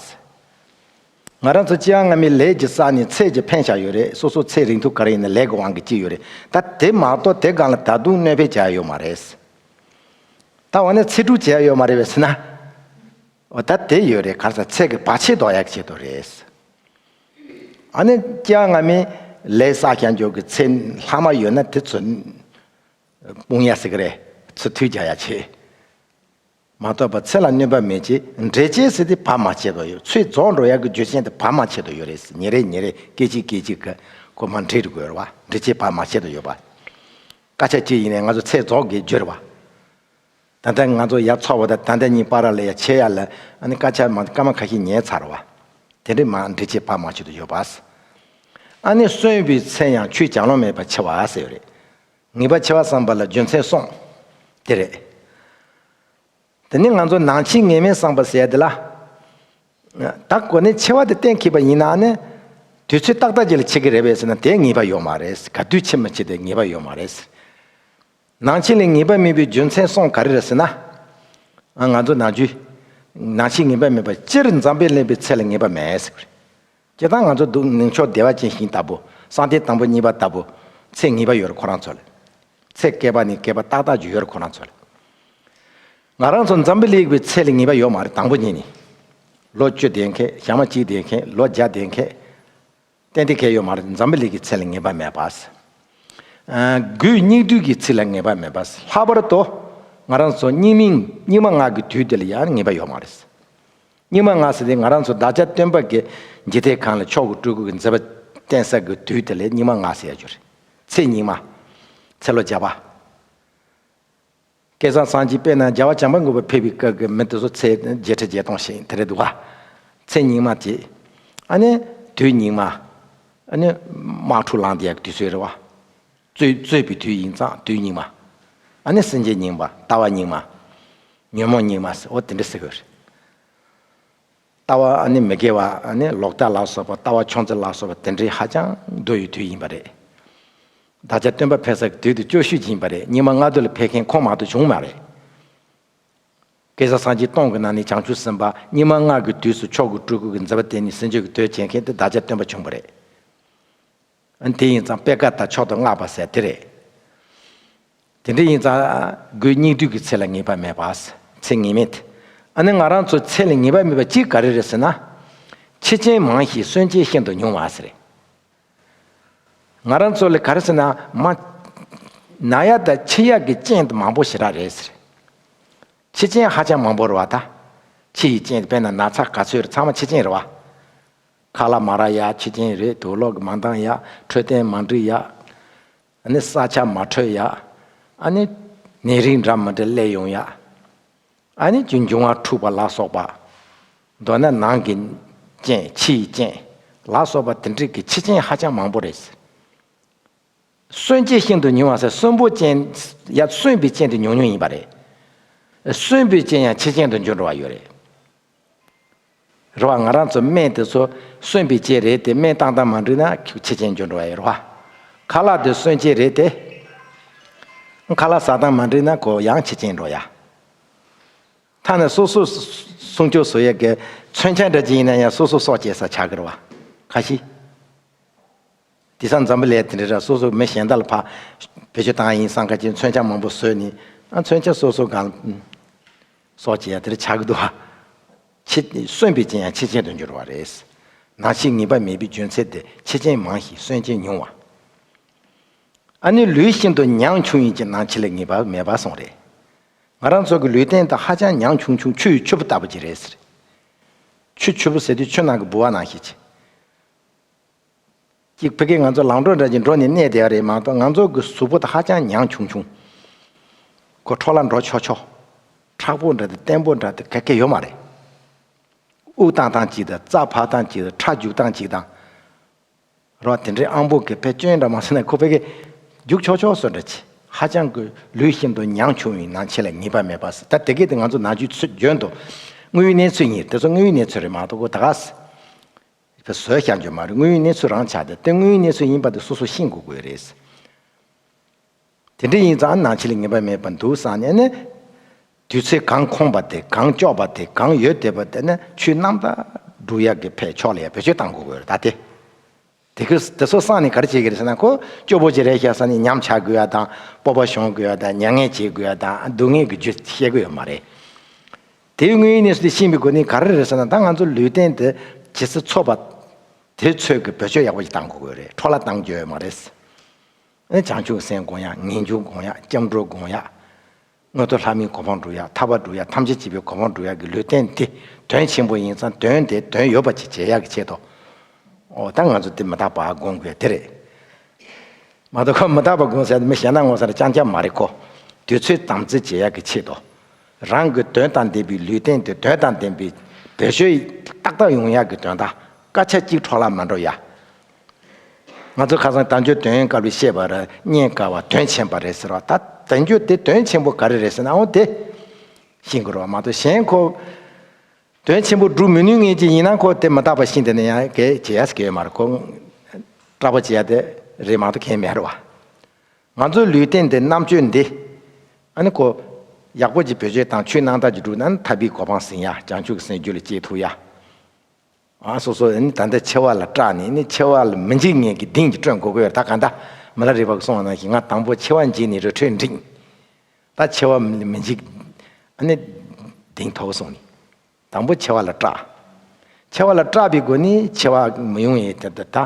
ང་རང་ཚོ་སྤྱི་ཡང་སྔ་མའི་ལས་ཀྱི་ས་ནས་ཚེ་ཀྱི་འཕེན་བྱ་ཡོད་རེད། སོ་སོ་ཚེ་རིང་ཐུང་ག་རེ་ཡིན་ན་ལས་ཀྱི་དབང་གིས་སྐྱེ་ཡོད་རེད། ད་དེ་མ་གཏོགས་དེ་སྒང་ལ་ད་དུང་གནོད་པའི་བྱ་ཡོད་མ་རེད། ད་འོ་ན་ཚེ་སྒྲུབ་བྱས་ཡོད་མ་རེད་པས་ཟེར་ན། འོ་ད་དེ་ཡོད་རེད། ག་རེ་ཟེར་ཚེ་གི་བར་ཆད་ལྡོག་ཡག་ཆེད་དུ་རེད། ཨ་ནི་སྐྱེ་བ་སྔ་མའི་ལས་བསགས་ཀྱང་འཇོག་གི་ཚེ་ལྷག་མ་ཡོད་ན་དེ་ཚོ་སྤོང་ཡ་ཟེར་གི་རེད། ཚུར་མཐུད་རྒྱག་ཡ་ཆེད། མ་གཏོགས་པ་ཚེ་ལ་གནོད་པ་མེད་ཅེས་འབྲས་ཆད་ཟེར་དེ་བར་མ་ཆད་དུ་ཡོད། ཚེ་རྫོགས་འགྲོ་ཡག་གི་རྒྱུ་རྐྱེན་དེ་བར་མ་ཆད་དུ་ཡོད་རེད། ཉིན་རེ་ཉིན་རེ་སྐད་ཅིག་སྐད་ཅིག་གི་གོ་མ་འདྲེས་དགོས་རེད་བ། འབྲས་ཆད་བར་མ་ཆད་དུ་ཡོད་པ། སྐད་ཆ་གཅིག་ཡིན་ནའི་ང་ཚོ་ཚེ་རྫོགས་དགོས་རྒྱུ་རེད་བ། ད་ལྟ་ང་ཚོ་ཡར་འཚོ་བ་དང་ད་ལྟ་གཉིས་བར་ལ་ཡ་ཆད་ཡ་ལ་ཨ་ནི་སྐད་ཆ་མ་སྐར་མ་ཁ་ཤས་ཉན་ཚར་བ། དེ་འདྲའི་མ་འབྲས་ཆད་བར་མ་ཆད་དུ་ཡོད་པ། ཨ་ནི་གསོན་པའི་ཚེ་ཡང་ཆོས་བྱ་ལོང་མེད་པར་འཆི་བ་ཟེར་ཡོད་རེད། ངེས་པ་ཕྱེ་བ་བསམ་པ་ལ་རྒྱུ་མཚན་གསུམ་དེ་རེད། དེ་ནི་ང་ཚོ་ནང་ཆོས་ངེས་མེད་བསམ་པ་ཟེར་ཡ་དེ་ལ། ད་གོ་གནས་ཆེ་བ་དེ་གཏན་འཁེལ་བ་ཡིན་ན་ནི། དུས་ཚོད་ཏག་ཏག་ཅིག་ལ་འཆི་གི་རེད་པས་ཟེར་ན་དེ་ངེས་པ་ཡོད་མ་རེད། ག་དུས་འཆི་མི་འཆི་དེ་ངེས་པ་ཡོད་མ་རེད། ནང་ཆོས་ལ་ངེས་པ་མེད་པའི་རྒྱུ་མཚན་གསུམ་ག་རེ་རེད་ཟེར་ན། ཨ། ང་ཚོ་ནང་རྒྱུད། ནང་ཆོས་ངེས་པ་མེད་པ་སྤྱིར་འཛམ་བུ་གླིང་པའི་ཚེ་ལ་ངེས་པ་མེད་ཟེར་གི་རེད། སྤྱིར་བཏང་ང་ཚོ་འདུག་ནུབ་ཕྱོགས་བདེ་བ་ཅན་ཞིག་ལྟ་བུ། སངས་རྒྱས་དང་པོ་གཉིས་པ་ལྟ་བུ། ཚེ་ངེས་པ་ཡོད་རེད་ཁོ་རང་ཚོ་ལ། ཚེ་བསྐལ་པ་ནས་བསྐལ་པ་ཏག་ཏག་ཅིག་ཡོད་རེད་ཁོ་རང་ཚོ་ལ། ང་རང་ཚོ་འཛམ་བུ་གླིང་པའི་ཚེ་ལ་ངེས་པ་ཡོད་མ་རེད། དང་པོ་ཉིད་ནས། ལོ་བཅུ་བསྡད་མཁན། ཞག་མ་གཅིག་བསྡད་མཁན། ལོ་བརྒྱ་བསྡད་མཁན། ཏན་ཏན་གལ་ཡོད་མ་རེད། འཛམ་བུ་གླིང་གི་ཚེ་ལ་ངེས་པ་མེད་པ། ཨ། སྒོས་སྙིགས་དུས་ཀྱི་ཚེ་ལ་ངེས་པ་མེད་པ། ལྷག་པར་དུ་ང་རང་ཚོ་སྙིགས་མིན་སྙིགས་མ་ལྔ་གི་དུས་དེ་ལ་ཡང་ངེས་པ་ཡོད་མ་རེད། སྙིགས་མ་ལྔ་ཟེར་དེ་ང་རང་ཚོ་བདག་ཅག་སྟོན་པ་གི་འཇིག་རྟེན་ཁམས་ལ་མཆོག་གི་སྤྲུལ་སྐུ་གི་མཛད་པ་བསྟན་ས་གི་དུས་དེ་ལ་སྙིགས་མ་ལྔ་ཟེར་ཡ་ཅིག་ཡོད་རེད། ཚེ་སྙིགས་མ། ཚེ་ལོ་བརྒྱ་པ། སྐལ་བཟང་སངས་རྒྱས་དཔེར་ན་རྒྱལ་བ་བྱམས་པ་མགོན་པོ་ཕེབས་པའི་སྐབས་ཀྱི་མི་དེ་ཚོ་ཚེ་བརྒྱད་ཁྲི་བརྒྱད་སྟོང་ཞིག་དེ་རེད་འདུག་ག། ཚེ་སྙིགས་མ་དེ། ཨ་ནི། དུས་སྙིགས་མ། ཨ་ནི། དམག་འཁྲུག་ལངས་བསྡད་ཡག་དུས་ཚོད་རེད་བ། རྩོད་རྩོད་པའི་དུས་ཡིན་ཙང་དུས་སྙིགས་མ། ཨ་ནི་སེམས་ཅན་སྙིགས་མ། ལྟ་བ་སྙིགས་མ། ཉོན་མོངས་སྙིགས་མ་ཟེར་འོ་དེ་འདྲ་ཟེར་དགོས་རེད། ལྟ་བ་ཨ་ནི་མི་དགེ་བ། ཨ་ནི་ལོག་ལྟ་ལ་སོགས་པ། ལྟ་བ་ཆུང་ཙག་ལ་སོགས་པ་དེ་འདྲའི་ཧ་ཅང་འདུ་བའི་དུས་ཡིན་པ་རེད། བདག་ཅག་སྟོན་པ་ཕེབས་ས་གི་དུས་དེ་སྐྱོ་ཤོས་ཅིག་ཡིན་པ་རེད། སྙིགས་མ་ལྔ་བདོ་ལ་ཕེབས་མཁན་ཁོང་མ་གཏོགས་བྱུང་མ་རེད། སྐལ་བཟང་སངས་རྒྱས་སྟོང་གི་ནང་ནས་བྱང་ཆུབ་སེམས་དཔའ་སྙིགས་མ་ལྔ་གི་དུས་སུ་མཆོག་གི་སྤྲུལ་སྐུ་གི་མཛད་པ་བསྟན་ནས་སེམས་ཅན་གྱི་དོན་བྱེད་མཁན་དེ་བདག་ཅག་སྟོན་པ་བྱུང་བ་རེད། ཨ་ནི་དེ་ཡིན་ཙང་པད་དཀར་དང་མཆོག་ཏུ་བསྔགས་པ་ཟེར་དེ་རེད། དེ་འདྲ་ཡིན་ཙང་སྒོས་སྙིགས་དུས་ཀྱི་ཚེ་ལ་ངེས་པ་མེད་པ། ཚེ་ངེས་མེད། ཨ་ནི་ང་རང་ཚོ་ཚེ་ལ་ངེས་པ་མེད་པ་གཅིག་ག་རེ་རེད་ཟེར་ན། འཆི་རྐྱེན་མང་ཞིང་གསོན་རྐྱེན་ཤིན་ཏུ་ཉུང་བ་ཟེར། ང་རང་ཚོ་ལ་ག་རེ་ཟེར་ན་མ། ན་ཡ་དང་འཆི་ཡ་གི་རྐྱེན་དེ་མང་པོ་ཞེ་དྲག་རེད་ཟེར། འཆི་རྐྱེན་ཧ་ཅང་མང་པོ་རེད་བ་ད། འཆི་ཡི་རྐྱེན་དེ་དཔེར་ན་ན་ཚ་ག་ཚོད་རེད་ཚང་མ་འཆི་རྐྱེན་རེད་བ། ཁ་ལག་མ་རག་ཡ་འཆི་རྐྱེན་རེད། དུག་ལོག་གི་མ་འདང་ཡ། འཕྲོད་བསྟེན་མ་འགྲིག་ཡ། ཨ་ནི་ས་ཆ་མ་འཕྲོད་ཡ། ཨ་ནི་ནད་རིགས་འདྲ་མི་འདྲ་སླེབས་ཡོང་ཡ། ཨ་ནི་ཅིག་འབྱུང་བ་འཁྲུགས་པ་ལ་སོགས་པ། མདོར་ན་ནང་གི་རྐྱེན་འཆི་ཡི་རྐྱེན་ལ་སོགས་པ་དེ་འདྲ་གི་འཆི་རྐྱེན་ཧ་ཅང་མང་པོ་རེད། གསོན་རྐྱེན་ཤིན་ཏུ་ཉུང་བ་ཟེར་གསོན་པོ་རྐྱེན། ཡ་གསོན་པའི་རྐྱེན་དེ་ཉུང་ཉུང་ཡིན་པ་རེད། གསོན་པའི་རྐྱེན་ཡང་འཆི་རྐྱེན་དུ་འགྱུར་འགྲོ་བ་ཡོད་རེད། རེད་བ། ང་རང་ཚོ་སྨན་དེ་ཚོ་གསོན་པའི་རྐྱེན་རེད་དེ་སྨན་བཏང་སྟངས་མ་འགྲིག་ན་འཆི་རྐྱེན་འགྱུར་འགྲོ་བ་ཡོད་རེད་བ། ཁ་ལག་དེ་གསོན་རྐྱེན་རེད་དེ། ཁ་ལག་ཟ་སྟངས་མ་འགྲིག་ན་ཁོ་ཡང་འཆི་རྐྱེན་འགྲོ་ཡ། ཐ་ན་སོ་སོ་སྲུང་སྐྱོབ་བཟོ་ཡས་ཀྱི་མཚོན་ཆ་འདྲ་ཅིག་ཡིན་ན་ཡང་སོ་སོ་སྲོག་བཅད་ས་ཆགས་ཀྱི་རེད་བ། ཁ་ཤས། དེང་སང་འཛམ་བུ་གླིང་དེ་འདྲ་ར་སོ་སོ་མི་གཞན་དག་ལ་ཕར་བེད་སྤྱོད་བཏང་ཡིན་བསམ་ཁ་ཅིག་མཚོན་ཆ་མང་པོ་བཟོས་ནས་ཨ་མཚོན་ཆ་སོ་སོ་སྒང་ལ་སྲོག་བཅད་ཡ་དེ་འདྲ་ཆགས་ཀྱི་འདུག་བ། འཆི། གསོན་པའི་རྐྱེན་ཡང་འཆི་རྐྱེན་དུ་འགྱུར་བ་རེད། ནང་ཆོས་ངེས་པ་མེད་པའི་རྒྱུ་མཚན་དེ་འཆི་རྐྱེན་མང་ཞིང་གསོན་རྐྱེན་ཉུང་བ། ཨ་ནི་ལུས་ཤིན་ཏུ་ཉམ་ཆུང་ཡིན་གྱི་ནང་ཆོས་ལ་ངེས་པ་མེད་པ་གསུངས་རེད། ང་རང་ཚོ་གི་ལུས་རྟེན་དེ་ཧ་ཅང་ཉམ་ཆུང་ཆུང་ཆུ་ཡི་ཆུ་བུར་ལྟ་བུ་ཅིག་རེད་ཟེར། ཆུ་ཆུ་བུར་ཟེར་དུས་ཆུ་ནང་གི་ལྦུ་བ་ནང་བཞིན་ཅིག་ཅིག་ཕ་གིར་ང་ཚོ་ལམ་འགྲོ་འདྲ་ཅིག་འགྲོ་ནས་གནས་བསྡད་པ་རེད་མ་གཏོགས་ང་ཚོ་གི་གཟུགས་པོ་དེ་ཧ་ཅང་ཉམ་ཆུང་ཆུང་། ཁོ་འཕྲོ་བརླག་འགྲོ་ཆོག་ཆོག་མཁྲེགས་པོ་འདྲ་དང་བརྟན་པོ་འདྲ་དེ་ག་གེ་ཡོད་མ་རེད། དབུགས་བཏང་སྟངས་གཅིག་དང་རྩ་འཕག་སྟངས་གཅིག་དང་ཁྲག་རྒྱུག་སྟངས་གཅིག་དང་། རོ་དེ་འདྲའི་ཨང་པོ་གི་ཕེ་སྐྱོན་འདྲ་མ་སོང་ན་ཁོ་ཕ་གི་རྒྱུག་ཆོག་ཆོག་སོ་འདྲ་ཆེ། ཧ་ཅང་གི་ལུས་ཤིན་ཏུ་ཉམ་ཆུང་བའི་ནང་ཆེན་ལ་ངེས་པ་མེད་པ་ཟེར། ད་དེ་གས་དེ་ང་ཚོ་ནང་ཆོས་ཚུལ་རྒྱུན་དུ་དངོས་ཡོད་གནས་ཚུལ་ཡིན། དེ་ཚོ་དངོས་ཡོད་གནས་ཚུལ་རེད་མ་གཏོགས་ཁོ་ད་ག་ཟེར་བཟོས་བཞག་རྒྱུ་མ་རེད། དངོས་ཡོད་གནས་ཚུལ་རང་ཆགས་ཏེ་དེ་དངོས་ཡོད་གནས་ཚུལ་ཡིན་པ་དེ་སོ་སོ་ཤེས་དགོས་དགོས་རེད། དེ་འདྲ་ཡིན་ཙང་ནང་ཆེན་ལ་ངེས་པ་མེད་པ་འདུག་བསམ་ནས་ནི། དུས་ཚོད་གང་ཁོམ་པ་དེ་གང་ལྕོགས་པ་དེ་གང་ཡོད་བསྡད་པ་དེ་ནི་ཆོས་རྣམ་དག་སྒྲུབ་ཡག་གི་ཕའི་ཕྱོགས་ལ་ཡ་བེད་སྤྱོད་གཏང་དགོས་དགོས་རེད་ད་དེ། དེ་ཁོས་དེ་ཚོ་བསམ་ནས་ག་རེ་བྱེད་ཀྱི་རེད་ཟེར་ན། ཁོ་སྐྱོ་པོ་ཅིག་རེད་ཤག་བསམ་ནས་ཉམས་ཆག་དགོས་ཡ་དང་། སྤོབས་པ་ཤོང་དགོས་ཡ་དང་། མྱ་ངན་བྱེད་དགོས་ཡ་དང་། སྡུག་བསྔལ་གྱི་རྒྱུ་བཤད་ཀྱི་ཡོད་མ་རེད། དེའི་དངོས་ཡོད་གནས་ཚུལ་དེ་ཤེས་པའི་སྒོ་ནས་ག་རེ་རེད་ཟེར་ན། ད་ང་ཚོ་ལུས་རྟེན་དེ་ཇི་སྲིད་འཚོ་བ་དེ་ཚོད་ཀྱི་བེད་སྤྱོད་ཡག་པོ་ཞིག་གཏང་དགོས་ཀྱི་རེད། འཕྲོ་བརླག་གཏང་རྒྱུ་ཡོད་མ་རེད། ཨེ་བྱང་ཆུབ་སེམས་སྒོམ་ཡག་ངེས་འབྱུང་སྒོམ་ཡག་སྐྱབས་འགྲོ་སྒོམ་ཡག་མངོན་མཐོ་ལྷ་མིའི་གོ་འཕང་སྒྲུབ་ཡག་ཐར་པ་སྒྲུབ་ཡག་ཐམས་ཅད་མཁྱེན་པའི་གོ་འཕང་སྒྲུབ་ཡག་གི་ལུས་རྟེན་དེ་དོན་ཆེན་པོ་ཡིན་ཙང་། དོན་དེ་དོན་ཡོད་པ་ཅིག་བྱེད་ཡག་གི་ཆེད་དུ། ཨོ་ད་ང་ཚོ་དེ་མི་རྟག་པ་སྒོམ་དགོས་དེ་རེད། མ་གཏོགས་ཁོ་མི་རྟག་པ་སྒོམ་ཟེར་ཏེ་མི་གཞན་དག་ངོ་ས་ར་རྐྱང་རྐྱང་མ་རེད་ཁོ། དུས་ཚོད་དམ་འཛིན་བྱེད་ཡག་གི་ཆེད་དུ། རང་གི་དོན་དང་ལྡན་པའི་ལུས་རྟེན་དེ་དོན་དང་ལྡན་པའི་བེད་སྤྱོད་ཏག་ཏག་ཡོང་ཡག་གི་དོན་དག་སྐད་ཆ་གཅིག་འཕྲོ་བརླག་མ་འགྲོ་ཡ། ང་ཚོ་ཁ་སང་དལ་འབྱོར་དོན་ཡོད་དཀའ་བའི་བཤད་པ་ར་རྙེད་དཀའ་བ་དོན་ཆེན་པ་རེད་ཟེར་བ། ད་དལ་འབྱོར་དེ་དོན་ཆེན་པོ་ག་རེ་རེད་ཟེར་ན། འོ་དེ་ཤེས་དགོས་རེད་བ། མ་གཏོགས་གཞན་ཁོ་དོན་ཆེན་པོ་སྒྲུབ་མི་ནུས་ངེས་ཀྱི་ཡིན་ན། ཁོ་དེ་མི་རྟག་པ་ཤེས་དེ་ནས་ཡང་གལ་བྱེད་ཡ་ཟེར་གྱི་ཡོད་མ་རེད། ཁོ་སྐྲག་པ་བྱེད་ཡ་དེ་རེད་མ་གཏོགས་གང་ཡང་མེད་རེད་བ། ང་ཚོའི་ལུས་རྟེན་འདི་རྣམ་དཔྱོད་འདི་ཨ་ནི་ཁོ་ཡག་པོ་ཅིག་བེད་སྤྱོད་དང་ཆོས་རྣམ་དག་ཅིག་བསྒྲུབས་ན་ནི་ཐར་པའི་གོ་འཕང་ཟིན་ཡ། བྱང་ཆུབ་ཀྱི་སེམས་རྒྱུད་ལ་སྐྱེ་ཐུབ་ཡ། ཨ་སོ་སོ་ཨ་ནི་ད་ལྟ་འཆི་བ་ལ་སྐྲག་ནས་ནི་འཆི་བ་ལ་མི་འཇིགས་མཁན་གྱི་གདེང་ཅིག་བསྐྲུན་དགོས་ཀྱི་ཡོད་རེད། ད་གང་ལྟར་མི་ལ་རས་པ་གིས་གསུངས་པ་ནང་བཞིན། ང་དང་པོ་འཆི་བ་འཇིགས་ནས་རི་ཁྲོད་འགྲིམ། ད་འཆི་བ་མི་འཇིགས་ཨ་ནི་གདེང་ཐོབ་གསུངས་ནས། དང་པོ་འཆི་བ་ལ་སྐྲག་འཆི་བ་ལ་སྐྲག་པའི་སྒོ་ནས་འཆི་བ་མི་ཡོང་ཡས་དེ་ད་ད་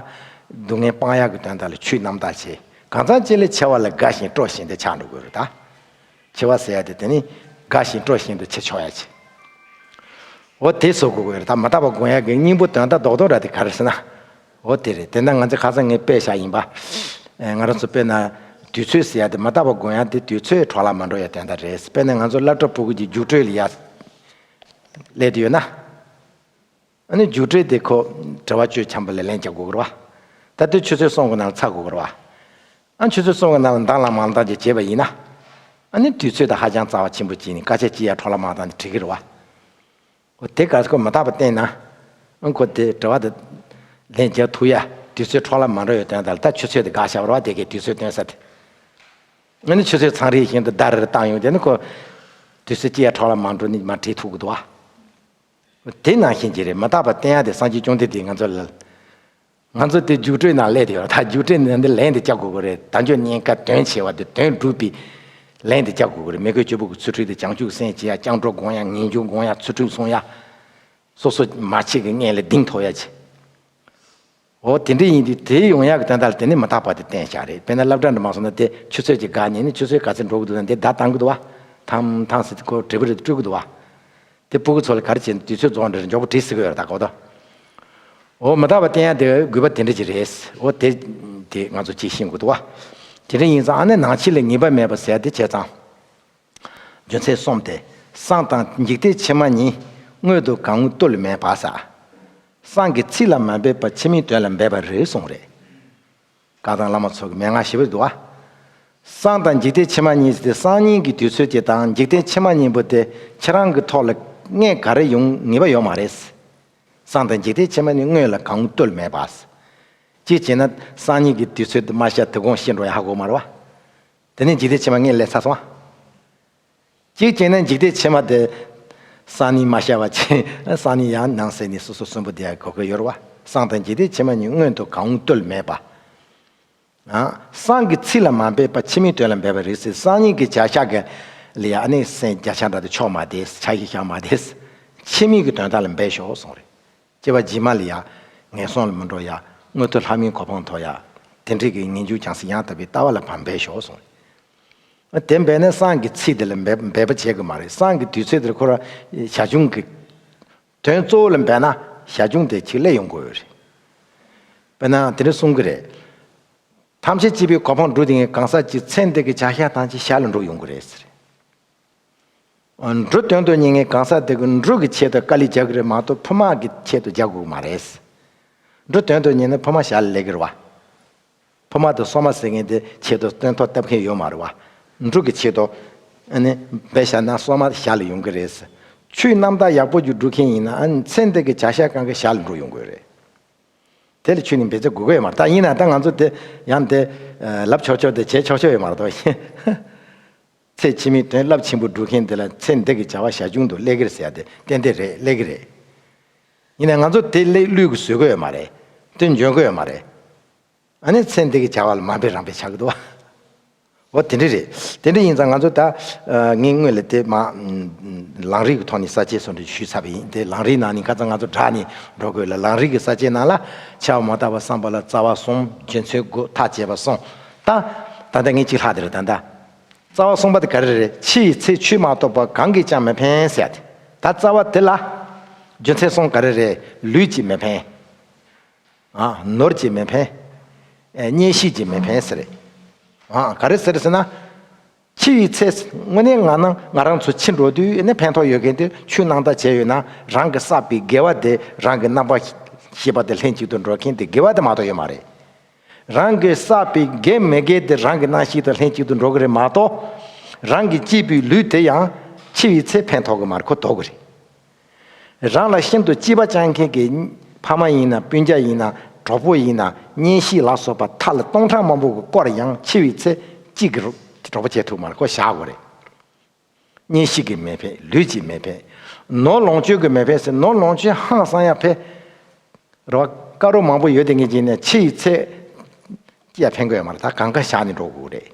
སྡུག་བསྔལ་སྤང་ཡག་གི་དོན་དག་ལ་ཆོས་རྣམ་དག་བྱེད། གང་ཙམ་ཅིག་ལ་འཆི་བ་ལ་དགའ་ཞིང་སྤྲོ་བཞིན་དུ་ཆགས་འགྲོ་དགོས་རེད་ད། འཆི་བ་ཟེར་ཡ་དེ་དེ་ནི་དགའ་ཞིང་སྤྲོ་བཞིན་དུ་འཆི་ཆོག་ཡ་ཆེ། འོ་དེ་བཟོ་དགོས་ཀྱི་རེད། ད་མི་རྟག་པ་སྒོམ་ཡག་གི་སྙིང་པོ་དོན་དག་རྡོག་རྡོག་ར་དེ་ག་རེ་ཟེར་ན། འོ་དེ་རེད། དེ་ན་ང་ཚོ་ཁ་སང་ངས་དཔེ་བཞག་ཡིན་པ། ཨེ་ང་རང་ཚོ་དཔེར་ན་དུས་ཚོད་ཟེར་ཡ་དེ་མི་རྟག་པ་སྒོམ་ཡག་དེ་དུས་ཚོད་འཕྲོ་བརླག་མ་འགྲོ་ཡ་དོན་དག་རེད། དཔེར་ན་ང་ཚོ་སློབ་གྲྭ་ཕྲུ་གུ་གི་རྒྱུགས་སྤྲོད་ལ་ཡ་སླེབས་དུས་ཡོད་ན། ཨ་ནི་རྒྱུགས་སྤྲོད་དེ་ཁོ་དྲི་བ་དཔྱོད་འཆམ་པོ་ལ་ལན་རྒྱག་དགོས་ཀྱི་རེད་བ། ད་ལྟའི་ཆུ་ཚོད་གསུམ་གྱི་ནང་ལ་ཚར་དགོས་ཀྱི་རེད་བ། ཨ་ཆུ་ཚོད་གསུམ་གྱི་ནང་ལ་འདང་ལ་མ་འདང་ཅིག་བྱས་པ་ཡིན་ན། ཨ་ནི་དུས་ཚོད་དང་ཧ་ཅང་རྩ་བ་ཆེན་པོ་བྱས་ནས་སྐད་ཆ་གཅིག་ཡ་འཕྲོ་བརླག་མ་བཏང་ནས་འགྲིག་གི་རེད་བ། འོ་དེ་ག་སེ་ཁོ་མི་རྟག་པ་བསྟན་ན། ཨ་ཁོ་དེ་དྲི་བ་དེ་ལན་རྒྱག་ཐུབ་ཡ། དུས་ཚོད་འཕྲོ་བརླག་མ་འགྲོ་ཡ་དོན་དག་ལ། ད་ཆུ་ཚོད་དེ་འགག་བཞག་པ་རེད་བ། དེ་གའི་དུས་ཚོད་སྟོན་ས་དེ། ཨ་ནི་ཆུ་ཚོད་མཚམས་རེ་བཞིན་དུ་ཟླ་རེར་བཏང་ཡོང་དེ་ནི་ཁོ། དུས་ཚོད་གཅིག་ཡ་འཕྲོ་བརླག་མ་འགྲོ་ནི་མར་བྲིས་ཐུབ་ཀྱི་འདུག་བ། དེ་ནང་བཞིན་གྱི་རེད། མི་རྟག་པ་བསྟན་ཡ་དེ་སངས་རྒྱས་བཅོམ་ལྡན་འདས་ང་ཚོ་ལ། ང་ཚོ་དེ་རྒྱུགས་སྤྲོད་ནང་སླེབས་དེ་ཡོད་རེད། ད་རྒྱུགས་སྤྲོད་ནང་འདི་ལན་དེ་རྒྱག་དགོས་ཀྱི་རེད། དལ་འབྱོར་རྙེད་དཀའ་དོན་ཆེ་བ་དེ་དོན་སྒྲུབ་པའི་ལན་དེ་རྒྱག་དགོས་ཀྱི་རེད། མི་དགེ་བཅུ་པོ་གི་ཚུལ་ཁྲིམས་དེ་བྱང་ཆུབ་སེམས་བསྐྱེད་ཡ། སྐྱབས་འགྲོ་སྒོམ་ཡ། ངེས་འབྱུང་སྒོམ་ཡ། ཚུལ་ཁྲིམས་སྲུང་ཡ། སོ་སོ་མ་བྱེད་ཀྱི་ངན་ལས་གདེང་ཐོབ་ཡ་བྱེད། འོ་དེ་འདྲ་ཡིན་དུས་དེ་ཡོང་ཡག་གི་དོན་དག་ལ་དེ་ནི་མི་རྟག་པ་དེ་བསྟན་བཞག་རེད། དཔེར་ན་སློབ་གྲྭ་འགྲོ་མ་སོང་ན་དེ་ཆུ་ཚོད་ཅིག་འགག་ཉིན་ནི་ཆུ་ཚོད་ག་ཚོད་འགྲོ་གི་འདུག་ན་དེ་བརྡ་བཏང་གི་འདུག་བ། ཐམ་ཐམ་ཟེར་དེ་ཁོ་འབྲས་བུ་རེ་སྤྲོད་ཀྱི་འདུག་བ། དེ་ཕྲུ་གུ་ཚོ་ལ་ག་རེ་བྱས་ན་དུས་ཚོད་རྫོགས་འདྲ་མགྱོགས་པོ་བྲིས་ཟེར་གི་ཡོད་རེད་ད་གོ་ད། འོ་མི་རྟག་པ་བསྟན་ཡ་དེ་དགོས་པ་དེ་འདྲ་ཅིག་རེད། འོ་དེ་དེ་ང་ཚོ་ཅིག་ཤེས་དགོས་འདུག་བ། དེ་འདྲ་ཡིན་ཙང་ཨ་ནི་ནང་བཞིན་ལ་ངེས་པ་མེད་པ་ཟེར་ཡ་དེ་བྱས་ཙང་། རྒྱུ་མཚན་གསུམ་སྟེ། སྲང་དང་འཇིག་རྟེན་ཕྱི་མ་གཉིས། སྔོན་དུ་གང་བཏུལ་མེད་པ་ཟེར། སྲང་གི་ཚིག་ལ་མ་འབད་པར་ཕྱི་མའི་དོན་ལ་འབད་པ་རེད་གསུངས་རེད། བཀའ་གདམས་བླ་མ་ཚོ་གི་མན་ངག་ཞེ་པོ་འདུག་བ། སྲང་དང་འཇིག་རྟེན་ཕྱི་མ་གཉིས་ཟེར་ཏེ་སང་ཉིན་གྱི་དུས་ཚོད་ཅིག་དང་འཇིག་རྟེན་ཕྱི་མ་གཉིས་པོ་དེ་ཁྱེད་རང་གི་ཐོག་ལ་དངོས་ག་རེ་ཡོང་ངེས་པ་ཡོད་མ་རེད། སྲང་དང་འཇིག་རྟེན་ཕྱི་མ་གཉིས་སྔོན་ལ་གང་བཏུལ་མེད་པ། གཅིག་བྱས་ན་སང་ཉིན་གྱི་དུས་ཚོད་དེ་མ་ཤར་དེ་གོང་ཤི་འགྲོ་ཡ་ཧ་གོ་མ་རེད་བ། དེ་ནས་འཇིག་རྟེན་ཕྱི་མ་ངས་ལས་ཚར་སོང་ཨ། གཅིག་བྱས་ན་འཇིག་རྟེན་ཕྱི་མ་དེ་སང་ཉིན་མ་ཤར་བ་ཆེ། སང་ཉིན་ཡང་ནང་གསེས་ནས་སོ་སོ་གསོན་པོ་བསྡད་ཡ་གོ་གི་ཡོད་རེད་བ། སྲང་དང་འཇིག་རྟེན་ཕྱི་མ་གཉིས་སྔོན་དུ་གང་བཏུལ་མེད་པ། ཨ། སྲང་གི་ཚིག་ལ་མ་འབད་པར་ཕྱི་མའི་དོན་ལ་འབད་པ་རེད་ཟེར། སང་ཉིན་གྱི་བྱ་བཞག་གི་ལ་ཡ་ཨ་ནི་སེམས་བརྒྱ་ཆ་འདྲ་དེ་ཆོག་མ་བསྡད། ཆ་ཞིག་བཞག་མ་བསྡད། ཕྱི་མའི་གི་དོན་དག་ལ་འབད་ཤོག་གསུངས་རེད། སྐྱེ་བ་རྗེས་མ་ལ་ཡ་ངན་སོང་ལ་མི་འགྲོ་ཡ། མངོན་མཐོ་ལྷ་མིའི་གོ་འཕང་ཐོབ་ཡ། དེ་འདྲའི་གི་ངེས་འབྱུང་བྱང་སེམས་ཡང་དག་པའི་ལྟ་བ་ལ་ཕར་འབད་ཤོག་གསུངས་རེད། དེ་འབད་ན་སྲང་གི་ཚིག་དེ་ལ་འབད་འབད་པ་བྱེད་དགོས་མ་རེད། སྲང་གི་དུས་ཚོད་དེར་ཁོ་ར་ཞར་བྱུང་གི་དོན་གཙོ་བོ་ལ་འབད་ན་ཞར་བྱུང་དེ་ཅིག་སླེབས་ཡོང་དགོས་རེད། དཔེར་ན་དེ་འདྲ་གསུང་གི་རེད། ཐམས་ཅད་མཁྱེན་པའི་གོ་འཕང་སྒྲུབ་དེ་ངས་གང་ཟག་གཅིག་མཚན་དེ་གི་བྱ་བཞག་དང་ཅིག་ཞར་ལ་འགྲོ་ཡོང་གི་རེད་ཟེར། འགྲོ་དོན་དུ་གཉེར་མཁན་གང་ཟག་དེ་གི་འགྲོ་གི་ཆེད་དུ་དཀའ་ལས་རྒྱག་གི་རེད་མ་གཏོགས་ཕུ་མ་གི་ཆེད་དུ་རྒྱག་དགོས་མ་རེད། འགྲོ་དོན་དུ་གཉེར་ན་ཕུ་མ་ཞར་ལ་སླེབས་ཀྱི་རེད་བ། ཕུ་མ་དང་སོ་མ་ཟེར་མཁན་དེ་ཆེད་དུ་སྟོན་ཐོག་བཏབ་མཁན་ཡོད་མ་རེད་བ། འབྲུ་གི་ཆེད་དུ་ཨ་ནི་འབད་བཞག་ན་སོ་མ་ཞར་ལ་ཡོང་གི་རེད། ཆུའི་རྣམ་དག་ཡག་པོ་ཅིག་འབྲུ་མཁན་ཡིན་ན་ཨ་ནི་ཚེ་འདི་གི་བྱ་བཞག་གང་ག་ཞར་ལ་འགྲོ་ཡོང་གི་རེད། དེ་ལ་ཆུ་ནི་འབད་རྩོལ་དགོས་ཀྱི་ཡོད་མ་རེད། ད་ཡིན་ན་ད་ང་ཚོ་དེ་ཡང་དེ་ལབ་ཆོག་ཆོག་དེ་བྱེད་ཆོག་ཆོག་ཡོད་མ་རེད་དོ། ཚེ་ཕྱི་མའི་དོན་རླབས་ཆེན་པོ་སྒྲུབ་མཁན་དེ་ལ་ཚེ་འདི་གི་བྱ་བ་ཞར་བྱུང་དུ་སླེབས་ཀྱི་རེད་ཟེར་ཡ་དེ་ཏན་ཏན་རེད། སླེབས་ཀྱི་རེད། ཡིན་ན་ང་ཚོ་དེ་སླེབས་བློས་ཀྱི་བཟོད་ཀྱི་ཡོད་མ་རེད། དེ་འཇོན་གྱི་ཡོད་མ་རེད། ཨ་ནི་ཚེ་འདི་གི་བྱ་བ་ལ་མ་འབད་རང་འབད་ཆགས་ཀྱི་འདུག་བ། འོ་དེ་འདྲ་རེད། དེ་འདྲ་ཡིན་ཙང་ང་ཚོ་ད་ངས་སྔོན་ལ་དེ་མ་ལམ་རིམ་གྱི་ཐོག་ནས་ས་བཅད་སོགས་འདྲ་ཞུས་ཚར་བ་ཡིན། དེ་ལམ་རིམ་ནང་ནས་ཁ་སང་ང་ཚོ་བསྒྲགས་ནས་འགྲོ་དགོས་ལ། ལམ་རིམ་གྱི་ས་བཅད་ནང་ལ་འཆལ་བ་མ་བརྟགས་པ་བསམ་པ་ལ་རྩ་བ་གསུམ། རྒྱུ་མཚན་དགུ། ཐག་བཅད་པ་གསུམ། ད་ད་ལྟ་ངས་གཅིག་ལྷག་དེ་རེད། ད་ལྟ་རྩ་བ་གསུམ་པ་དེ་ག་རེ་རེད། འཆི་བའི་ཚེ་ཆོས་མ་གཏོགས་པ་གང་གིས་ཀྱང་མི་ཕན་ཟེར་ཡ་དེ། ད་རྩ་བ་དེ་ལ་རྒྱུ་མཚན་གསུམ། ག་རེ་རེད། ལུས་ཀྱིས་མི་ཕན། ཨ། ནོར་གྱིས་མི་ཕན། ཨེ། གཉེན་བཤེས་ཀྱིས་མི་ཕན་ཟེར་རེད། ཨ། ག་རེ་ཟེར་ཟེར་ན། འཆི་བའི་ཚེ་དངོས་གནས་ང་ནང་ང་རང་ཚོ་འཆི་འགྲོ་དུས་ནི་ཕན་ཐོགས་ཡོད་མཁན་དེ་ཆོས་རྣམ་དག་བྱས་ཡོད་ན་རང་གིས་བསགས་པའི་དགེ་བ་དེ་རང་གི་རྣམ་པར་ཤེས་པ་དེ་ལྷན་ཅིག་ཏུ་འགྲོ་མཁན་དེ་དགེ་བ་དེ་མ་གཏོགས་ཡོད་མ་རེད། རང་གིས་བསགས་པའི་དགེ་མི་དགེ་དེ་རང་གི་རྣམ་ཤེས་དང་ལྷན་ཅིག་ཏུ་འགྲོ་གི་རེད་མ་གཏོགས། རང་གི་གཅེས་པའི་ལུས་དེ་ཡང་འཆི་བའི་ཚེ་ཕན་ཐོགས་གི་མ་རེད། ཁོ་དོགས་གི་རེད། རང་ལ་ཤིན་ཏུ་གཅེས་པ་བཅངས་མཁན་གྱི་ཕ་མ་ཡིན་ན་སྤུན་ཀྱག་ཡིན་ན་གྲོགས་པོ་ཡིན་ན་གཉེན་བཤེས་ལ་སོགས་པ་ཐ་ལ་སྟོང་ཕྲག་མང་པོ་གིས་བསྐོར་ཡང་འཆི་བའི་ཚེ་གཅིག་གིས་གྲོགས་པོ་བྱེད་ཐུབ་མ་རེད། ཁོ་བཞག་དགོས་རེད། གཉེན་བཤེས་ཀྱིས་མི་ཕན། ལུས་ཀྱིས་མི་ཕན། ནོར་ལོངས་སྤྱོད་ཀྱིས་མི་ཕན་ཟེར། ནོར་ལོངས་སྤྱོད་ཧང་སང་ཡ་ཕན། རེད་བ། དཀའ་རོགས་མང་པོ་ཡོད་དེ་ངེས་ཀྱི་ནས་འཆི་བའི་ཚེ་ཅི་ཡ་ཕན་གི་ཡོད་མ་རེད། ད་གང་ག་བཞག་ནས་འགྲོ་དགོས་རེད།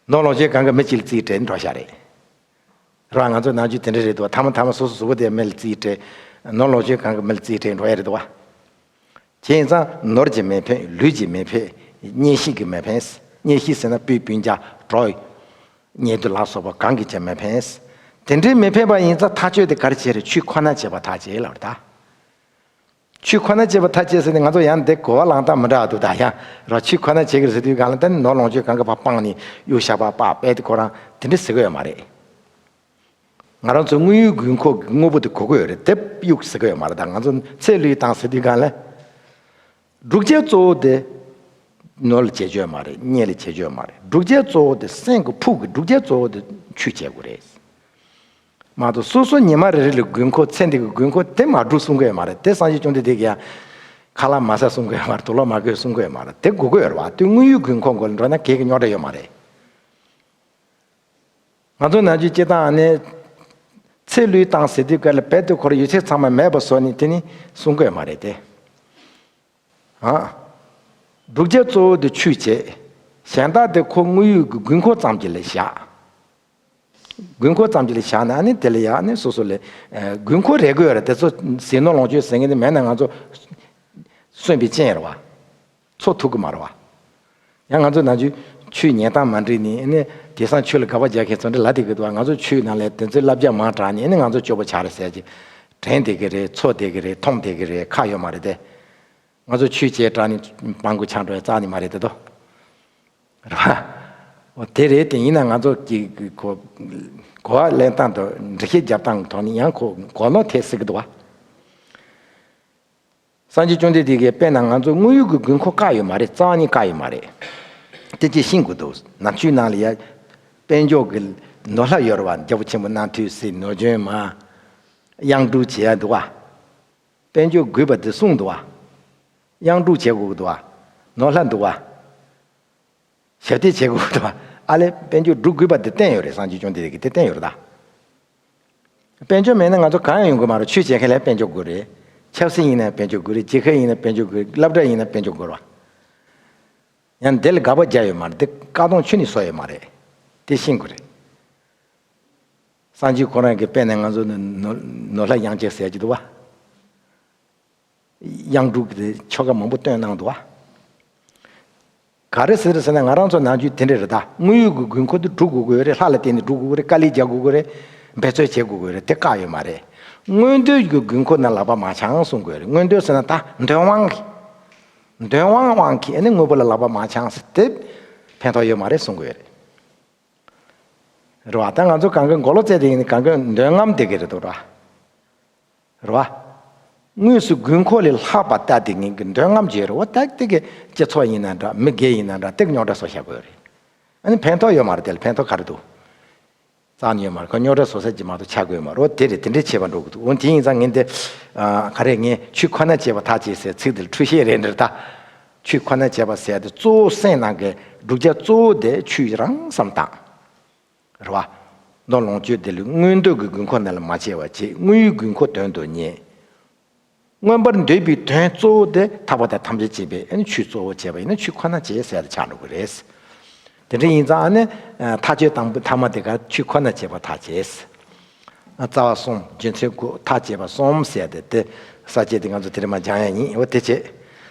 ནོར་ལོངས་སྤྱོད་གང་ག་མི་གཅིག་ལ་རྩིས་སྤྲད་ནས་འགྲོ་བཞག་རེད། རེད་བ། ང་ཚོ་ནམ་རྒྱུན་དེ་འདྲ་རེད་འདུག་བ། ཐ་མ་ཐ་མ་སོ་སོ་གཟུགས་པོ་དེ་མི་ལ་རྩིས་སྤྲད། ནོར་ལོངས་སྤྱོད་གང་ག་མི་ལ་རྩིས་སྤྲད་འགྲོ་ཡ་རེད་འདུག་བ། བྱས་ཙང་ནོར་གྱིས་མི་ཕན། ལུས་ཀྱིས་མི་ཕན། གཉེན་བཤེས་ཀྱིས་མི་ཕན། གཉེན་བཤེས་ཟེར་ན་སྤུན་སྤུན་ཀྱག་གྲོགས་ཉེ་དུ་ལ་སོགས་པ་གང་གིས་ཀྱང་མི་ཕན། དེ་འདྲའི་མི་ཕན་པ་ཡིན་ཙང་ཐག་གཅོད་དེ་ག་རེ་བྱེད་རེད། ཆོས་ཁོ་ན་བྱེད་པ་ཐག་བཅད་ལབ་རེད་ད། ཆོས་ཁོ་ན་བྱེད་པ་ཐག་བཅད་ཟེར་ནས་ང་ཚོ་ཡང་འདི་གོ་བ་བླང་སྟངས་མི་འདྲ་བ་འདུག་ད་ཡང་ར་ཆོས་ཁོ་ན་བྱེད་ཀྱི་རེད་ཟེར་དུས་གང་ལ་ད་ནི་ནོར་ལོངས་སྤྱོད་གང་ག་ཕར་སྤངས་ནས་གཡུག་བཞག་པ་པགས་པས་དེ་ཁོ་རང་དེ་འདྲ་ཟེར་གི་ཡོད་མ་རེད། ང་རང་ཚོ་དངོས་ཡོད་དགོས་མཁོ་གི་དངོས་པོ་དེ་དགོས་ཀྱི་ཡོད་རེད། དེ་གཡུག་ཟེར་གི་ཡོད་མ་རེད། ད་ང་ཚོ་ཚེ་བློས་བཏང་ཟེར་དུས་གང་ལ། བསྒྲུབ་བྱའི་གཙོ་བོ་དེ་ནོར་ལ་བྱེད་རྒྱུ་ཡོད་མ་རེད། གཉེན་ལ་བྱེད་རྒྱུ་ཡོད་མ་རེད། བསྒྲུབ་བྱའི་གཙོ་བོ་དེ་སེམས་ཀྱི་ཕུགས་ཀྱི་བསྒྲུབ་བྱའི་གཙོ་བོ་དེ་ཆོས་བྱེད་དགོས་རེད། མ་གཏོགས་སོ་སོ་ཉི་མ་རེ་རེ་ལ་དགོས་མཁོ་ཚེ་འདི་གི་དགོས་མཁོ་དེ་མ་བསྒྲུབས་གསུང་གི་ཡོད་མ་རེད། དེ་སངས་རྒྱས་བཅོམ་ལྡན་འདས་ཀྱིས་ཡང་ཁ་ལག་མ་ཟ་གསུང་གི་ཡོད་མ་རེད། དུག་ལོག་མ་གོས་གསུང་གི་ཡོད་མ་རེད། དེ་དགོས་ཀྱི་ཡོད་རེད་བ། དེ་དངོས་ཡོད་དགོས་མཁོ་མགོ་ལ་འགྲོ་ན་གལ་གི་རྙོག་དྲ་ཡོད་མ་རེད། ང་ཚོ་ནམ་རྒྱུན་སྤྱིར་བཏང་ནས་ཚེ་བློས་བཏང་ཟེར་དུས་སྐབས་ལ་རྦད་དེ་ཁོ་རང་ཡོད་ཚད་ཚང་མ་མེད་པ་བཟོ་ནས་དེ་ནི་གསུང་གི་ཡོད་མ་རེད་དེ། ཨ། བསྒྲུབ་བྱའི་གཙོ་བོ་དེ་ཆོས་བྱེད། གཞན་དག་དེ་ཁོ་དངོས་ཡོད་ཀྱི་དགོས་མཁོ་ཙམ་གྱི་ལ་བཞག་དགོས་མཁོ་ཙམ་གྱི་ལ་བཞག་ན་ནི་དེ་ལ་ཡང་ནི་སོ་སོ་ལ་ཨ་དགོས་མཁོ་རེད་དགོས་རེད། དེ་ཚོ་ཟས་ནོར་ལོངས་སྤྱོད་ཟེར་མཁན་དེ་མེད་ན་ང་ཚོ་གསོན་པའི་རྐྱེན་རེད་བ། འཚོ་ཐུབ་ཀྱི་མ་རེད་བ། ཡང་ང་ཚོ་ནམ་རྒྱུན་ཆོས་ཉན་སྟངས་མ་འགྲིག་ནས་ནི་དེང་སང་ཆོས་ལ་དགག་པ་རྒྱག་མཁན་ཚོ་འདྲ་ལབ་བསྡད་ཀྱི་འདུག་བ། ང་ཚོ་ཆོས་ནང་ལ་དེ་ཚོའི་བསླབ་བྱ་མང་དྲགས་ནས་ནི་ང་ཚོ་སྐྱོ་པོ་ཆགས་རེད་ཟེར་གྱི། དྲན་བསྡད་ཀྱི་རེད། འཚོ་བསྡད་ཀྱི་རེད། མཐོང་བསྡད་ཀྱི་རེད། ཁག་ཡོད་མ་རེད་དེ། ང་ཚོ་ཆོས་བྱས་དྲགས་ནས་སྤྲང་པོ་ཆགས་འགྲོ་ཡ་རྩ་ནས་མ་རེད་དེ་དོ། རེད་བ། འོ་དེ་རེད་དེ། ཡིན་ན་ང་ཚོ་གི་གི་གོ་གོ་བ་ལེན་སྟངས་དང་འགྲེལ་བཤད་རྒྱབ་སྟངས་ཀྱི་ཐོག་ནས་ཡང་གོ་གོ་ནོར་ཐེབས་སྲིད་ཀྱི་འདུག་བ། སངས་རྒྱས་བཅོམ་ལྡན་འདས་ཀྱིས་དཔེར་ན་ང་ཚོ་དངོས་ཡོད་ཀྱི་དགོས་མཁོ་བཀག་ཡོད་མ་རེད། རྩ་བ་ནས་བཀག་ཡོད་མ་རེད། དེ་ཅིག་ཤེས་དགོས་འདུག་ནམ་རྒྱུན་ནང་ལ་ཡ་དཔལ་འབྱོར་གྱི་ནོར་ལྷ་ཡོད་རེད་བ། རྒྱལ་པོ་ཆེན་པོ་རྣམ་ཐོས་སྲས། ནོར་ལྗོན་མ། གཡང་དྲུང་བྱེད་ཡ་འདུག་བ། དཔལ་འབྱོར་དགོས་པ་དེ་གསུངས་འདུག་བ། གཡང་དྲུང་བྱེད་དགོས་ཀྱི་འདུག་བ། ནོར་ལྷ་འདུག་བ། ཞབས་བརྟན་བྱེད་དགོས་ཀྱི་འདུག་བ། ཨ་ལས་དཔལ་འབྱོར་སྒྲུབ་དགོས་པ་དེ་བསྟན་ཡོད་རེད། སངས་རྒྱས་བཅོམ་ལྡན་འདས་ཀྱིས་དེ་བསྟན་ཡོད་རེད་ད། དཔལ་འབྱོར་མེད་ན་ང་ཚོ་གང་ཡང་ཡོང་གི་མ་རེད། ཆོས་བྱེད་མཁན་ལ་དཔལ་འབྱོར་དགོས་རེད། ཆབ་སྲིད་ཡིན་ན་དཔལ་འབྱོར་དགོས་རེད། སྒྱུ་རྩལ་ཡིན་ན་དཔལ་འབྱོར་དགོས་རེད། སློབ་གྲྭ་ཡིན་ན་དཔལ་འབྱོར་དགོས་རེད་བ། ཡང་འདི་ལ་དགག་པ་རྒྱག་ཡོད་མ་རེད། འདི་བཀག་སྡོམ་ཁྱོན་ནས་བཟོ་ཡོད་མ་རེད། དེ་ཤེས་དགོས་རེད། སངས་རྒྱས་ཁོ་རང་གིས་དཔེར་ན་ང་ཚོ་ནི་ནོར་ནོར་ལྷ་གཡང་སྐྱེས་ཟེར་གྱི་འདུག་བ། གཡང་དྲུང་གི་ཆོ་ག་མང་པོ་སྟོན་གནང་འདུག་བ། ག་རེ་ཟེར་ཟེར་ན་ང་རང་ཚོ་ནམ་རྒྱུན་དེ་འདྲ་རེད་ད། དངོས་ཡོད་ཀྱི་དགོས་མཁོ་དེ་སྒྲུབ་དགོས་ཀྱི་ཡོད་རེད། ལྷ་ལ་བརྟེན་ནས་སྒྲུབ་དགོས་ཀྱི་རེད། དཀའ་ལས་རྒྱག་དགོས་ཀྱི་རེད། འབད་རྩོལ་བྱེད་དགོས་ཀྱི་རེད། དེ་བཀག་ཡོད་མ་རེད། མངོན་འདོད་ཀྱི་དགོས་མཁོ་ནི་ལག་པ་མ་འཆང་གསུང་དགོས་རེད། མངོན་འདོད་ཟེར་ན་ད་འདོད་དབང་གི། འདོད་དབང་དབང་གིས་ཨ་ནི་དངོས་པོ་ལ་ལག་པ་མ་འཆང་ཟེར་དེ་ཕན་ཐོགས་ཡོད་མ་རེད་གསུང་དགོས་རེད། རེད་བ། ད་ང་ཚོ་གང་ག་མགོ་ལོག་བཙལ་དེ་ཡིན་ནི་གང་ག་འདོད་རྔམ་བསྡད་ཀྱི་རེད་དོ་ར། རེད་བ། དངོས་སུ་དགོས་མཁོ་ལས་ལྷག་པ་ལྟ་དེ་ངེད་ཀྱི་འདོད་རྔམ་བརྗོད་རེད་བ། ད་དེ་གི་སྤྱི་ཚོགས་ཡིན་ན་འདྲ། མི་སྒེར་ཡིན་ན་འདྲ། དེ་གི་རྙོག་དྲ་བཟོ་བཞག་དགོས་རེད། ཨ་ནི་ཕན་ཐོགས་ཡོད་མ་རེད། དེ་ལ་ཕན་ཐོགས་ག་རེ་འདུག་རྩ་ནས་ཡོད་མ་རེད། ཁོ་རྙོག་དྲ་བཟོ་ས་ཅིག་མ་གཏོགས་ཆགས་ཀྱི་ཡོད་མ་རེད། འོ་དེ་རེད། དེ་འདྲའི་བྱེད་པ་འགྲོ་གི་འདུག་འོ་དེ་ཡིན་ཙང་ངས་འདི་ཨ་ག་རེ། ངས་ཆོས་ཁོ་ན་བྱས་པ་ཐག་བཅད་ཟེར་ཚིག་དེ་ལ་འཁྲུལ་བཤད་རེད་འདྲ། ད་ཆོས་ཁོ་ན་བྱས་པ་ཟེར་དེ་གཙོ་བོ་སེམས་ནང་གི་བསྒྲུབ་བྱ་གཙོ་བོ་དེ་ཆོས་རང་བསམ་བཏང་། རེད་བ། ནོར་ལོངས་སྤྱོད་དེ་ལས་མངོན་འདོད་ཀྱི་དགོས་མཁོ་རྣམས་ལ་མ་སྐྱེ་བར་བྱེད། དངོས་ཡོད་དགོས་མཁོ་དོན་དུ་གཉེར། མངོན་པར་འདོད་པའི་དོན་གཙོ་བོ་དེ་ཐར་པ་དང་ཐམས་ཅད་མཁྱེན་པའི་ཨ་ནི་ཆོས་གཙོ་བོ་བྱས་པ་ཡིན་ན་ཆོས་ཁོ་ན་བྱས་ཟེར་ཡ་དེ་ཆགས་འགྲོ་གི་རེད། དེ་འདྲ་ཡིན་ཙང་ཨ་ནི་ཐག་གཅོད་དང་པོ་ཐ་མ་དེ་ག་ཆོས་ཁོ་ན་བྱས་པ་ཐག་བཅད། རྩ་བ་གསུམ། རྒྱུ་མཚན་དགུ། ཐག་བཅད་པ་གསུམ་ཟེར་ཏེ་དེ་ས་བཅད་དེ་ང་ཚོ་དེ་རིང་མ་སྦྱང་ཡ་ཡིན། འོ་དེ་བྱས།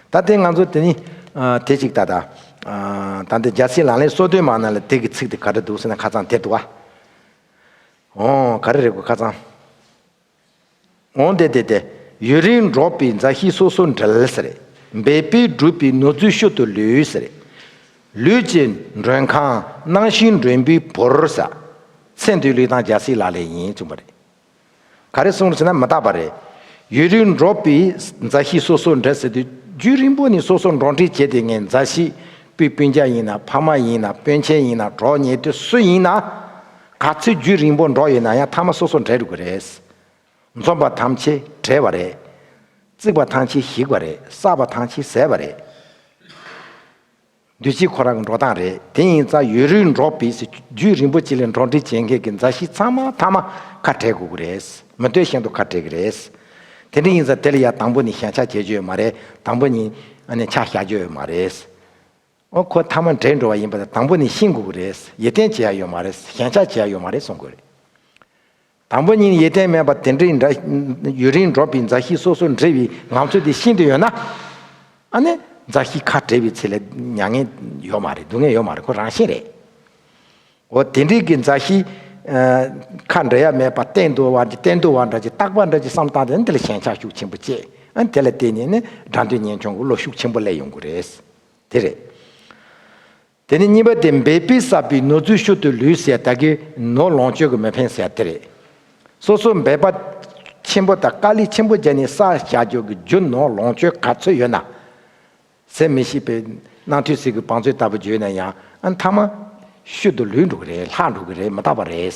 ད་དེ་ང་ཚོ་དེ་ནི་ཨ་དེ་གཅིག་ད་ལྟ་ཨ་ད་འདི་རྒྱལ་སྲས་ལག་ལེན་སོ་བདུན་མ་ནང་ལ་དེ་གི་ཚིག་དེ་ག་འདྲ་འདུག་ཟེར་ན་ཁ་ཚང་དེ་འདུག་ཨ། འོ་ག་རེ་རེད་གོ་ཁ་ཚང་། འོང་སྟེ་སྟེ་སྟེ། ཡུན་རིང་འགྲོགས་པའི་མཛའ་བཤེས་སོ་སོར་འབྲལ་ཟེར། འབད་པས་བསྒྲུབས་པའི་ནོར་རྫས་ཤུལ་དུ་ལུས་ཟེར། ལུས་ཀྱི་མགྲོན་ཁང་། རྣམ་ཤེས་མགྲོན་པོས་བོར་ཟེར། ཚེ་འདིའི་ལུས་དང་རྒྱལ་སྲས་ལག་ལེན་ཡིན་གསུངས་པ་རེད། ག་རེ་གསུངས་རེད་ཟེར་ན་མི་རྟག་པ་རེད། ཡུན་རིང་འགྲོགས་པའི་མཛའ་བཤེས་སོ་སོར་འབྲལ་ཟེར་དུས་རྒྱུན་རིང་པོ་ནས་སོ་སོར་འགྲོགས་འདྲིས་བྱས་ཏེ་ངས་མཛའ་བཤེས་སྤུན་སྤུན་ཀྱག་ཡིན་ན་ཕ་མ་ཡིན་ན་སྤུན་མཆེད་ཡིན་ན་གྲོགས་ཉེ་དུ་སུ་ཡིན་ན། ག་ཚོད་རྒྱུན་རིང་པོ་འགྲོགས་ཡོད་ན་ཡང་མཐའ་མ་སོ་སོར་འབྲལ་འགྲོ་གི་རེད། འཛོམས་པ་ཐམས་ཅད་བྲལ་བ་རེད། བརྩིགས་པ་ཐམས་ཅད་ཞིག་པ་རེད། བསགས་པ་ཐམས་ཅད་ཟད་པ་རེད། འདུས་བྱས་ཁོ་རང་གི་འགྲོ་སྟངས་རེད། དེ་ཡིན་ཙང་ཡུན་རིང་འགྲོགས་པའི་རྒྱུན་རིང་པོ་ཅིག་ལ་འགྲོགས་འདྲིས་བྱེད་མཁན་གྱི་མཛའ་བཤེས་ཚང་མ་ཐ་མ་ཁ་བྲལ་དགོས་ཀྱི་རེད། མི་འདོད་བཞིན་དུ་ཁ་བྲལ་གྱི་རེད། དེ་འདྲ་ཡིན་ཙང་དེ་ལ་ཡང་དང་པོ་ནས་ཞེན་ཆགས་བྱེད་རྒྱུ་ཡོད་མ་རེད། དང་པོ་ནས་ཨ་ནི་ཆ་བཞག་རྒྱུ་ཡོད་མ་རེད། ཨོ་ཁོ་ཐ་མ་བྲལ་འགྲོ་བ་ཡིན་པ་དང་དང་པོ་ནས་ཤེས་དགོས་ཀྱི་རེད། ཡིད་བརྟན་བྱེད་ཡ་ཡོད་མ་རེད། ཞེན་ཆགས་བྱེད་ཡ་ཡོད་མ་རེད་གསུང་དགོས་རེད། དང་པོ་ཉིད་ཡིད་བརྟན་མེད་པ་དེ་འདྲའི་འདྲ་ཡུན་རིང་འགྲོགས་པའི་མཛའ་བཤེས་སོ་སོར་འབྲལ་བའི་ངང་ཚུལ་དེ་ཤེས་འདོད་ཡོད་ན། ཨ་ནི་མཛའ་བཤེས་ཁ་བྲལ་བའི་ཚེ་ལ་མྱ་ངན་ཡོད་མ་རེད། སྡུག་བསྔལ་ཡོད་མ་རེད། ཁོ་རང་བཞིན་རེད། འོ་དེ་འདྲའི་གི་མཛའ་བཤེས་ཨ་ཁ་འབྲལ་ཡ་མེད་པ་གཏན་དུ་བ་གཏན་དུ་བ་འདྲ་ཅིག་རྟག་པ་འདྲ་ཅིག་བསམ་སྟངས་དེ་ནི་དེ་ལ་ཞེན་ཆགས་ཤུགས་ཆེན་པོ་སྐྱེས། ཨ་ནི་དེ་ལ་བརྟེན་ནས་ནི་དགྲ་འདོད་གཉེན་སྐྱོང་གི་བློ་ཤུགས་ཆེན་པོ་སླེབས་ཡོང་གི་རེད། དེ་རེད། དེ་ནས་གཉིས་པ་དེ་འབད་པས་བསགས་པའི་ནོར་རྫས་ཤུལ་དུ་ལུས་ཟེར་ད་གི་ནོར་ལོངས་སྤྱོད་ཀྱི་མི་ཕན་ཟེར་དེ་རེད། སོ་སོ་འབད་པ་ཆེན་པོ་དང་དཀའ་ལས་ཆེན་པོ་བརྒྱབ་ནས་བསགས་བཞག་རྒྱུ་གི་རྒྱུ་ནོར་ལོངས་སྤྱོད་ག་ཚོད་ཡོད་ན། ཟད་མི་ཤེས་པའི་རྣམ་ཐོས་སྲས་ཀྱི་བང་མཛོད་ལྟ་བུ་བརྗོད་ན་ཡང་ཨ་མཐའ་མ་ཤུལ་དུ་ལུས་འགྲོ་གི་རེད། ལྷག་འགྲོ་གི་རེད། མི་རྟག་པ་རེད།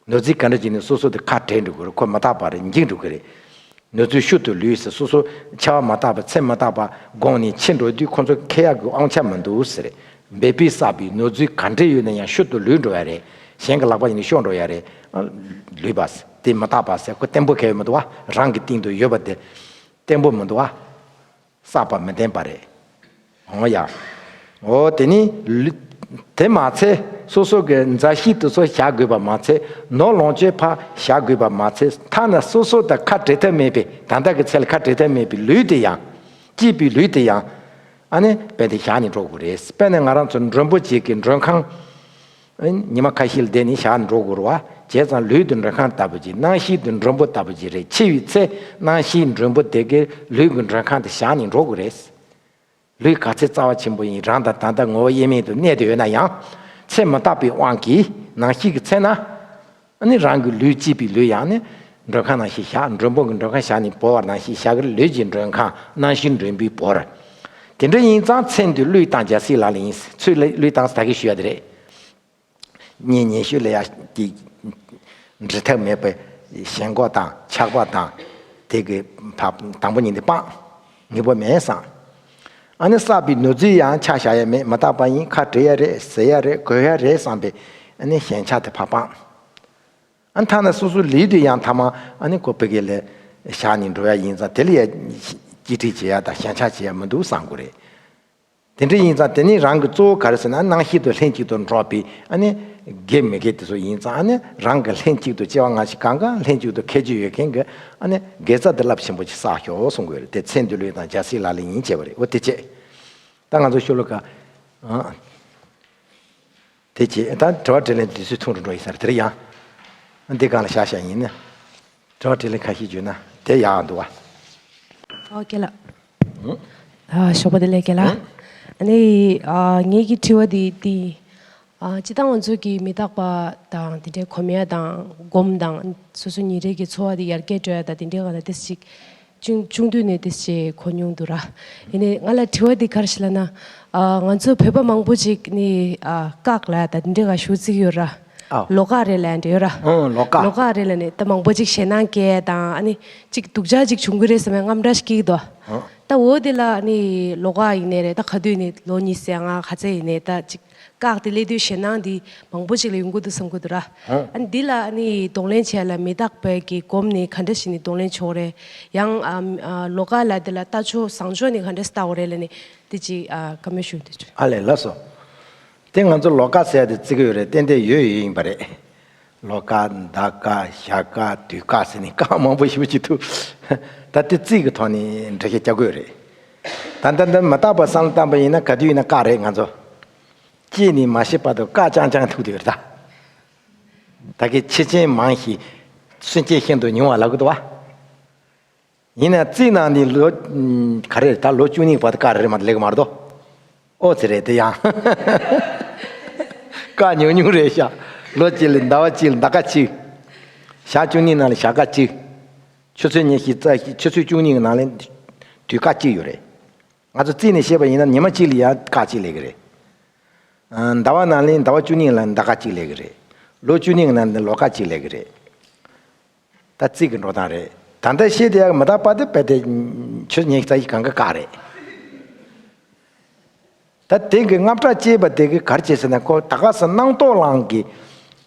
ནོར་རྫས་ག་འདྲ་ཅིག་ནི་སོ་སོ་དེ་ཁ་བྲལ་འགྲོ་གི་རེད། ཁོ་མི་རྟག་པ་རེད། འཇིག་འགྲོ་གི་རེད། ནོར་རྫས་ཤུལ་དུ་ལུས་ཟེར་སོ་སོ་འཆི་བ་མི་རྟག་པ་ཚེ་མི་རྟག་པ་དགོངས་ནས་འཆི་འགྲོ་དུས་ཁོ་ཚོ་ཁེ་ཡག་གི་དབང་ཆ་མི་འདུག་ཟེར། འབད་པས་བསགས་པའི་ནོར་རྫས་ག་འདྲ་ཡོད་ན་ཡང་ཤུལ་དུ་ལུས་འགྲོ་ཡ་རེད། གཞན་གྱི་ལག་པ་ཡིན་ན་ཤོར་འགྲོ་ཡ་རེད། ཨ་ལུས་པ་དེ་མི་རྟག་པ་ཟེར་ཁོ་བརྟན་པོ་གང་ཡང་མི་འདུག་བ། རང་གི་སྟེང་དུ་ཡོད་པ་དེ་བརྟན་པོ་མི་འདུག་བ། བསགས་པ་མི་བརྟན་པ་རེད། འོ་ཡ། འོ་དེ་ནི་ལུས། དེ་མ་ཚད་སོ་སོ་གི་མཛའ་བཤེས་དེ་ཚོ་བཞག་དགོས་པ་མ་ཚད། ནོར་ལོངས་སྤྱོད་ཕར་བཞག་དགོས་པ་མ་ཚད། ཐ་ན་སོ་སོ་དང་ཁ་བྲལ་ཐབས་མེད་པའི་ད་ལྟ་གི་ཚེ་ལ་ཁ་བྲལ་ཐབས་མེད་པའི་ལུས་དེ་ཡང་། སྐྱིད་པའི་ལུས་དེ་ཡང་། ཨ་ནི་དཔེ་དེ་བཞག་ནས་འགྲོ་དགོས་རེད། དཔེར་ན་ང་རང་ཚོ་མགྲོན་པོ་ཅིག་གི་མགྲོན་ཁང་། ཉི་མ་ཁ་ཤས་ལ་བསྡད་ནས་བཞག་ནས་འགྲོ་དགོས་རེད་བ། བྱས་ཙང་ལུས་དེ་མགྲོན་ཁང་ལྟ་བུ་ཅིག་རྣམ་ཤེས་དེ་མགྲོན་པོ་ལྟ་བུ་ཅིག་རེད། འཆི་བའི་ཚེ་རྣམ་ཤེས་མགྲོན་པོ་དེ་གའི་ལུས་ཀྱི་མགྲོན་ཁང་དུ་བཞག་ནས་འགྲོ་དགོས་རེད། ལུས་ག་ཚད་རྩ་བ་ཆེན་པོ་ཡིན། རང་དང་ད་ལྟ་ངོ་བོ་དབྱེར་མེད་དུ་གནས་ཏེ་ཡོད་ན་ཡང་། ཚེ་མི་རྟག་པའི་དབང་གིས་ནམ་ཞིག་གི་ཚེ་ན། ཨ་ནི་རང་གི་ལུས་སྐྱིད་པའི་ལུས་ཡང་ནི་མགྲོན་ཁང་ནང་བཞིན་བཞག་མགྲོན་པོ་གི་མགྲོན་ཁང་བཞག་ནས་བོར་བ་ནང་བཞིན་བཞག་གི་རེད། ལུས་ཀྱི་མགྲོན་ཁང་རྣམ་ཤེས་མགྲོན་པོས་བོར། དེ་འདྲ་ཡིན་ཙང་ཚེ་འདི་བློས་བཏང་རྒྱལ་སྲས་ལག་ལེན་ཡིན། ཚུར་བློས་བཏང་ཟེར་ད་གིན་ཞུ་ཡ་དེ་རེད། གཉེན་ཉེ་ཤོས་ལ་ཡ་གི་འབྲལ་ཐབས་མེད་པའི་ཞེན་ཁོག་དང་ཆགས་པ་དང་། དེ་གི་བ་དང་པོ་ཉིད་དེ་སྤངས། དངོས་པོ་མེད་བསམ། ཨ་ནི་བསགས་པའི་ནོར་རྫས་ཡང་ཆ་བཞག་ཡ་མེད། མི་རྟག་པ་ཡིན། ཁ་བྲལ་ཡ་རེད། ཟད་ཡ་རེད། གོས་ཡ་རེད་བསམ་པའི་ཨ་ནི་ཞེན་ཆགས་དེ་ཕར་སྤངས། ཨ་ནི་ཐ་ན་སོ་སོའི་ལུས་དེ་ཡང་ཐ་མ་ཨ་ནི་ཁོ་ཕ་གི་ལ་བཞག་ནས་འགྲོ་ཡ་ཡིན་ཙང་དེ་ལ་ཡ་གཅེས་སྤྲས་བྱེད་ཡ་དང་ཞེན་ཆགས་བྱེད་ཡ་མི་འདུག་བསམ་དགོས་རེད། དེ་འདྲ་ཡིན་ཙང་དེ་ནི་རང་གི་གཙོ་བོ་ག་རེ་ཟེར་ན་རྣམ་ཤེས་དང་ལྷན་ཅིག་ཏུ་འགྲོགས་པའི་ཨ་ནི་དགེ་མི་དགེ་དེ་ཚོ་ཡིན་ཙང་། ཨ་ནི་རང་གི་ལྷན་ཅིག་ཏུ་སྐྱེ་བ་སྔ་ཕྱི་གང་ག་ལྷན་ཅིག་ཏུ་ཁེ་གྱུར་ཡོད་མཁན་གྱི་ཨ་ནི་དགེ་རྩ་དེ་རླབས་ཆེན་པོ་ཅིག་བསགས་ཤོག་གསུང་གི་ཡོད་རེད། དེ་ཚེ་འདི་ལུས་དང་རྒྱལ་སྲས་ལག་ལེན་ཡིན་བྱས་པ་རེད། འོ་དེ་བྱས། ད་ང་ཚོ་ཤོ་ལོ་ཀ་ཨ་དེ་བྱས། ད་དྲི་བ་དྲིས་ལན་དུས་ཚོད་ཐུང་རུ་འགྲོ་ཡིན་ས་རེད། དེ་རེད་ཡང་། འདི་སྒང་ལ་བཞག་བཞག་ཡིན་ན། དྲི་བ་དྲིས་ལན་ཁ་ཤས་བརྗོད་ན་དེ་ཡག་འདུག་བ། ཨོ་ཀེ་ལགས། ཨ་ཞོགས་པ་བདེ་ལེགས་ཀེ་ལགས། ཨ་ནི་ཨ་ངེད་ཀྱི་དྲི་བ་འདི་འདི་ཨ་སྤྱིར་བཏང་ང་ཚོ་གི་མི་རྟག་པ་དང་དེ་འདྲའི་གོམས་ཡ་དང་སྒོམ་དང་སོ་སོ་ཉིན་རེ་གི་འཚོ་བ་འདི་ཡར་རྒྱས་འགྲོ་ཡ་དང་དེ་འདྲའི་སྒང་ལ་ཏོག་ཙམ་ཅིག་ ཆུང་ཆུང་དུས་ནས་དེ་ཞེས་གོ་མྱོང་འདུག་ར། ཡིན་ནའི་ང་ལ་དྲི་བ་འདི་ག་རེ་ཞིག་ལབ་ན། ཨ། ང་ཚོ་བོད་པ་མང་པོ་ཅིག་ནི། ཨ། སྐག་ལབ་ཡ་ད་འདི་འདྲ་ག་ཞུ་རྩིས་ཡོད་ར། ཨའོ། ལོ་སྐག་རེད་ལབ་ཡ་འདྲ་ཡོད་ར། ཨོ། ལོ་སྐག་ལོ་སྐག་རེད་ལབ་ནས་ད་མང་པོ་ཅིག་ཞེད་སྣང་སྐྱེ་དང་ཨ་ནི་ཅིག་སྡུག་ཅག་ཅིག་བྱུང་གི་རེད་བསམ་པའི་དངངས་སྐྲག་ཞིག་སྐྱེ་གི་འདུག་ཨོ། ད་འོ་དེ་ལ་ནི་ལོ་སྐག་ཡིན་ནའི་རེད། ད་ག་དུས་ནི་ལོ་ཉི་ཤུ་རྩ་ལྔ་ག་ཚད་ཡིན་ནའི་ད་ཅིག་སྐག་དེ་སླེབས་དུས་ཞེད་སྣང་འདི་མང་པོ་ཅིག་ལ་ཡོང་གི་འདུག་བསམ་གི་འདུག་ར། ཨ་ནི་འདི་ལ་ནི་གདོང་ལེན་བྱས་ལ་མི་རྟག་པའི་གི་སྒོམ་ནི་ག་འདྲ་ཞིག་ནི་གདོང་ལེན་བྱེད་དགོས་རེད། ཡང་ཨ་ཨ་ལོ་སྐག་ལ་དེ་ལ་ལྟ་ཕྱོགས་བཟང་ཕྱོགས་ནི་ག་འདྲ་ཞིག་ལྟ་དགོས་རེད་ལ་ནི་དེ་ཅིག་ཨ་བཀའ་མོལ་ཞུ་འདོད་བྱུང་། ཨ་ལས། ལགས་སོ། དེ་ང་ཚོ་ལོ་སྐག་ཟེར་ཡ་དེ་བརྩི་གི་ཡོད་རེད། ཏན་ཏན་ཡོད་ཡོད་ཡིན་པ་རེད། ལོ་སྐག་ཟླ་སྐག་ཞག་སྐག་དུས་སྐག་ཟེར་ནི་སྐག་མང་པོ་ཞེ་པོ་ཅིག་འདུག་ད་དེ་རྩིས་ཀྱི་ཐོག་ནས་འགྲེལ་བཤད་རྒྱག་དགོས་རེད། ད་ལྟ་འདི་མི་རྟག་པ་བསམ་བློ་བཏང་པ་ཡིན་ན་ག་དུས་ཡིན་ན་སྐག་རེད། ང་ཚོ་སྐྱེས་ནས་མ་ཤི་བར་དུ་སྐག་རྐྱང་རྐྱང་ཐུག་བསྡད་ཡོད་རེད་ད། ད་གིན་ཆེ་ཆེན་མང་ཞིང་སུན་འབྱིན་ཤིན་ཏུ་ཉུང་བ་ལབ་གི་འདུག་བ། ཡིན་ན་རྩིས་ནང་ནས་ལོ་ག་རེ་རེད། ད་ལོ་བཅུ་གཉིས་བར་དུ་སྐག་རེ་རེ་མ་གཏོགས་སླེབས་གི་མ་རེད་དོ། ཨོ་ཙི་རེད་དེ་ཡང་། སྐག་ཉུང་ཉུང་རེད་ཤག་ལོ་གཅིག་ལ་ཟླ་བ་གཅིག་ལ་ཟླ་སྐག་གཅིག་ཞག་བཅུ་གཉིས་ནང་ལ་ཞག་སྐག་གཅིག་ཆུ་ཚོད་ཉི་ཤུ་རྩ་ཆུ་ཚོད་བཅུ་གཉིས་ཀྱི་ནང་ལ་དུས་སྐག་གཅིག་ཡོད་རེད། ང་ཚོ་རྩིས་ནས་བཤད་པ་ཡིན་ན་ཉི་མ་གཅིག་ལ་ཡང་སྐག་གཅིག་སླེབས་ཀྱི་རེད། ཨ། ཟླ་བ་ནང་ལ་ཟླ་བ་བཅུ་གཉིས་ལ་ཟླ་སྐག་གཅིག་སླེབས་ཀྱི་རེད། ལོ་བཅུ་གཉིས་ཀྱི་ནང་ལ་ལོ་སྐག་གཅིག་སླེབས་ཀྱི་རེད། ད་རྩིས་ཀྱི་འགྲོ་སྟངས་རེད། ད་ལྟ་བཤད་བསྡད་ཡག་མི་རྟག་པ་དེ་རྦད་དེ་ཆུ་ཉི་ཤུ་རྩ་བཞི་གང་ག་སྐག་རེད། ད་དེ་གི་དངངས་སྐྲག་སྐྱེས་པ་དེ་གི་ག་རེ་བྱེད་ཟེར་ན། ཁོ་ད་ག་ས་སྣང་སྟོབས་ཨང་གི་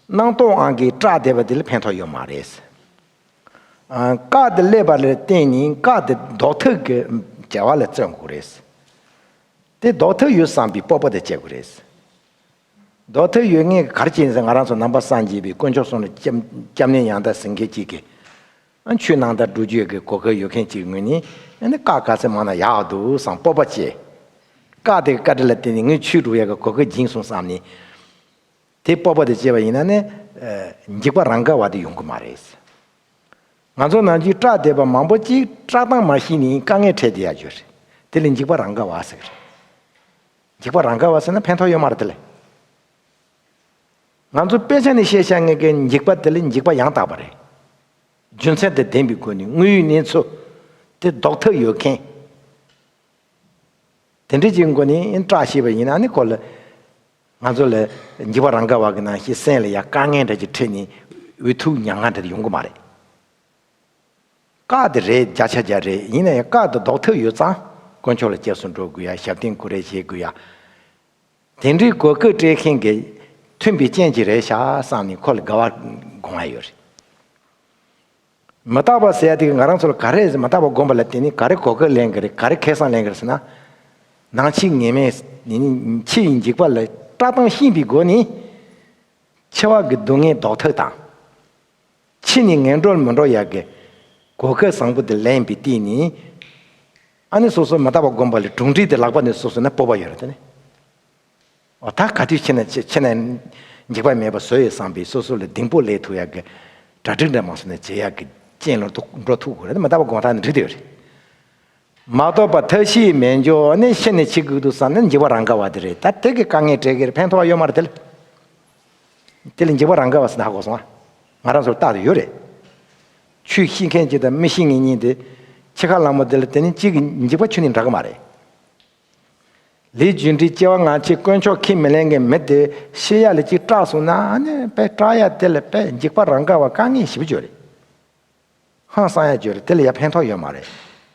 སྣང་སྟོབས་ཨང་གི་སྐྲག་བསྡད་པ་དེ་ལ་ཕན་ཐོགས་ཡོད་མ་རེད། ཨ། སྐག་དེ་སླེབས་པ་ལ་བརྟེན་ནས་སྐག་དེ་ལྡོག་ཐབས་ཀྱི་བྱ་བ་ལ་བརྩོན་དགོས་རེད། དེ་ལྡོག་ཐབས་ཡོད་བསམ་པའི་སྤོབས་པ་དེ་བྱེད་དགོས་རེད། ལྡོག་ཐབས་ཡོད་མཁན་གྱིས་ག་རེ་བྱེད་ཟེར། ང་རང་ཚོ་ནང་པ་སངས་རྒྱས་པའི་དཀོན་མཆོག་གསུམ་ལ་སྐྱབས་སྐྱབས་གནས་ཡང་དག་ཟེར་མཁན་གཅིག་གིས། ཨ། ཆོས་ནང་ལྟར་སྒྲུབ་རྒྱུ་གི་གོ་སྐབས་ཡོད་མཁན་གཅིག་ངོས་ནས། ཨ་ནི་སྐག་ག་ཚད་མང་ན་ཡག་འདུག་བསམ་སྤོབས་པ་སྐྱེས། སྐག་དེ་གི་བཀའ་དྲིན་ལ་བརྟེན་ནས་ངས་ཆོས་སྒྲུབ་ཡག་གི་གོ་སྐབས་བྱིན་སོང་བསམ་ནས། དེ་སྤོབས་པ་དེ་སྐྱེས་པ་ཡིན་ན་ནི། ཨ། འཇིགས་པ་རང་ག་བ་དེ་ཡོང་གི་མ་རེད། ང་ཚོ་ནང་བཞིན་སྐྲག་བསྡད་པ་མང་པོ་ཅིག་སྐྲག་སྟངས་མ་ཤེས་ནས་དཀའ་ངལ་འཕྲད་བསྡད་ཡག་ཅིག་ཡོད་རེད། དེ་ལ་འཇིགས་པ་རང་ག་བ་ཟེར་གི་རེད། འཇིགས་པ་རང་ག་བ་ཟེར་ན་ཕན་ཐོགས་ཡོད་མ་རེད། དེ་ལ་ང་ཚོ་དཔེ་ཆ་ནས་བཤད་བཞག་མཁན་གྱི་འཇིགས་པ་དེ་ལ་འཇིགས་པ་ཡང་དག་པ་རེད། རྒྱུ་མཚན་དང་ལྡན་པའི་སྒོ་ནས་དངོས་ཡོད་གནས་ཚུལ་དེ་ལྡོག་ཐབས་ཡོད་མཁན། དེ་འདྲ་ཅིག་སྒོ་ནས་སྐྲག་ཤེས་པ་ཡིན་ན་ནི་ཁོ་ལ། ང་ཚོ་ལ་འཇིགས་པ་རང་ག་བ་གི་ནང་བཞིན་སེམས་ལ་ཡང་དཀའ་ངལ་འདྲ་ཅིག་འཕྲད་ནས་འུ་ཐུག་མྱ་ངན་འདྲ་ཡོང་གི་མ་རེད། སྐག་དེ་རེད། བརྒྱ་ཆ་བརྒྱ་རེད། ཡིན་ན་ཡང་སྐག་དེ་ལྡོག་ཐབས་ཡོད་ཙང་དཀོན་མཆོག་ལ་སྐྱབས་སུ་འགྲོ་དགོས་ཡ། ཞབས་བརྟན་ཀུ་རེ་བྱེད་དགོས་ཡ། དེ་འདྲའི་གོ་སྐབས་སྤྲད་མཁན་གྱི་མཐུན་པའི་རྐྱེན་གྱིས་རེད་ཤག་བསམ་ནས་ཁོ་ལ་དགའ་བ་སྒོམ་ཡ་ཡོད་རེད། མི་རྟག་པ་ཟེར་ཡ་དེ་གིས་ང་རང་ཚོ་ལ་ག་རེ་མི་རྟག་པ་སྒོམ་པ་ལ་བརྟེན་ནས་ག་རེ་གོ་སྐབས་ལེན་གི་རེད། ག་རེ་ཁེ་བཟང་ལེན་གི་རེད་ཟེར་ན། ནང་འཆི་ངེས་མེད་ནི་འཆི་ཡི་འཇིགས་པ་ལ་སྐྲག་སྟངས་ཤེས་པའི་སྒོ་ནས། འཆི་བ་གི་སྡུག་བསྔལ་ལྡོག་ཐབས་དང་། འཆི་ནས་ངན་འགྲོར་མི་འགྲོ་ཡག་གི་གོ་སྐབས་བཟང་པོ་དེ་ལེན་པའི་སྟེང་ནས། ཨ་ནི་སོ་སོ་མི་རྟག་པ་སྒོམ་པ་ལ་གྲུབ་འབྲས་དེ་ལག་པ་ནས་སོ་སོ་ན་སྤོབས་པ་ཡོད་རེད་དེ་ནི། འོ་ད་ག་དུས་འཆི་ན་འཆི་འཆི་ན་འཇིགས་པ་མེད་པ་བཟོ་ཡི་བསམ་པའི་སོ་སོ་ལ་སྡིངས་པོ་ལས་ཐུབ་ཡག་གི་གྲ་སྒྲིག་འདྲ་མང་སོང་ན་བྱེད་ཡག་གི་རྐྱེན་ལ་འགྲོ་ཐུབ་དགོས་རེད། མི་རྟག་པ་སྒོམ་སྟངས་ནི་འགྲིག་དེ་རེད། མ་རྟོགས་པ་ཐབས་ཤེས་མེད་འཇོག་ནི་ཤི་ནས་འཆི་དགོས་འདུག་བསམ་ན་འཇིགས་པ་རང་ག་བ་དེ་རེད། ད་དེ་གི་དཀའ་ངལ་འཕྲད་ཀྱི་རེད། ཕན་ཐོགས་ཡོད་མ་རེད་དེ་ལ། དེ་ལ་འཇིགས་པ་རང་ག་བ་ཟེར་ན་ཧ་གོ་སོང་ཨ། ང་རང་ཚོར་རྟག་ཏུ་ཡོད་རེད། ཆོས་ཤེས་མཁན་གཅིག་དང་མི་ཤེས་མཁན་གཉིས་དེ་འཆི་ཁ་ལངས་པ་དེ་ལ་དེ་ནི་གཅིག་གི་འཇིགས་པ་ཁྱོན་ནས་འདྲ་གི་མ་རེད། ལས་རྒྱུ་འབྲས་སྐྱེ་བ་སྔ་ཕྱི་དཀོན་མཆོག་ཁས་མི་ལེན་མཁན་མི་དེ་ཤི་ཡ་ལ་གཅིག་སྐྲག་སོང་ན་ཨ་ནི་དཔེ་སྐྲག་ཡ་དེ་ལ་དཔེ་འཇིགས་པ་རང་ག་བ་དཀའ་ངལ་ཞེ་པོ་ཅིག་ཡོད་རེད། ཧང་སང་ཡ་ཅིག་ཡོད་རེད། དེ་ལ་ཡ་ཕན་ཐོགས་ཡོད་མ་རེད།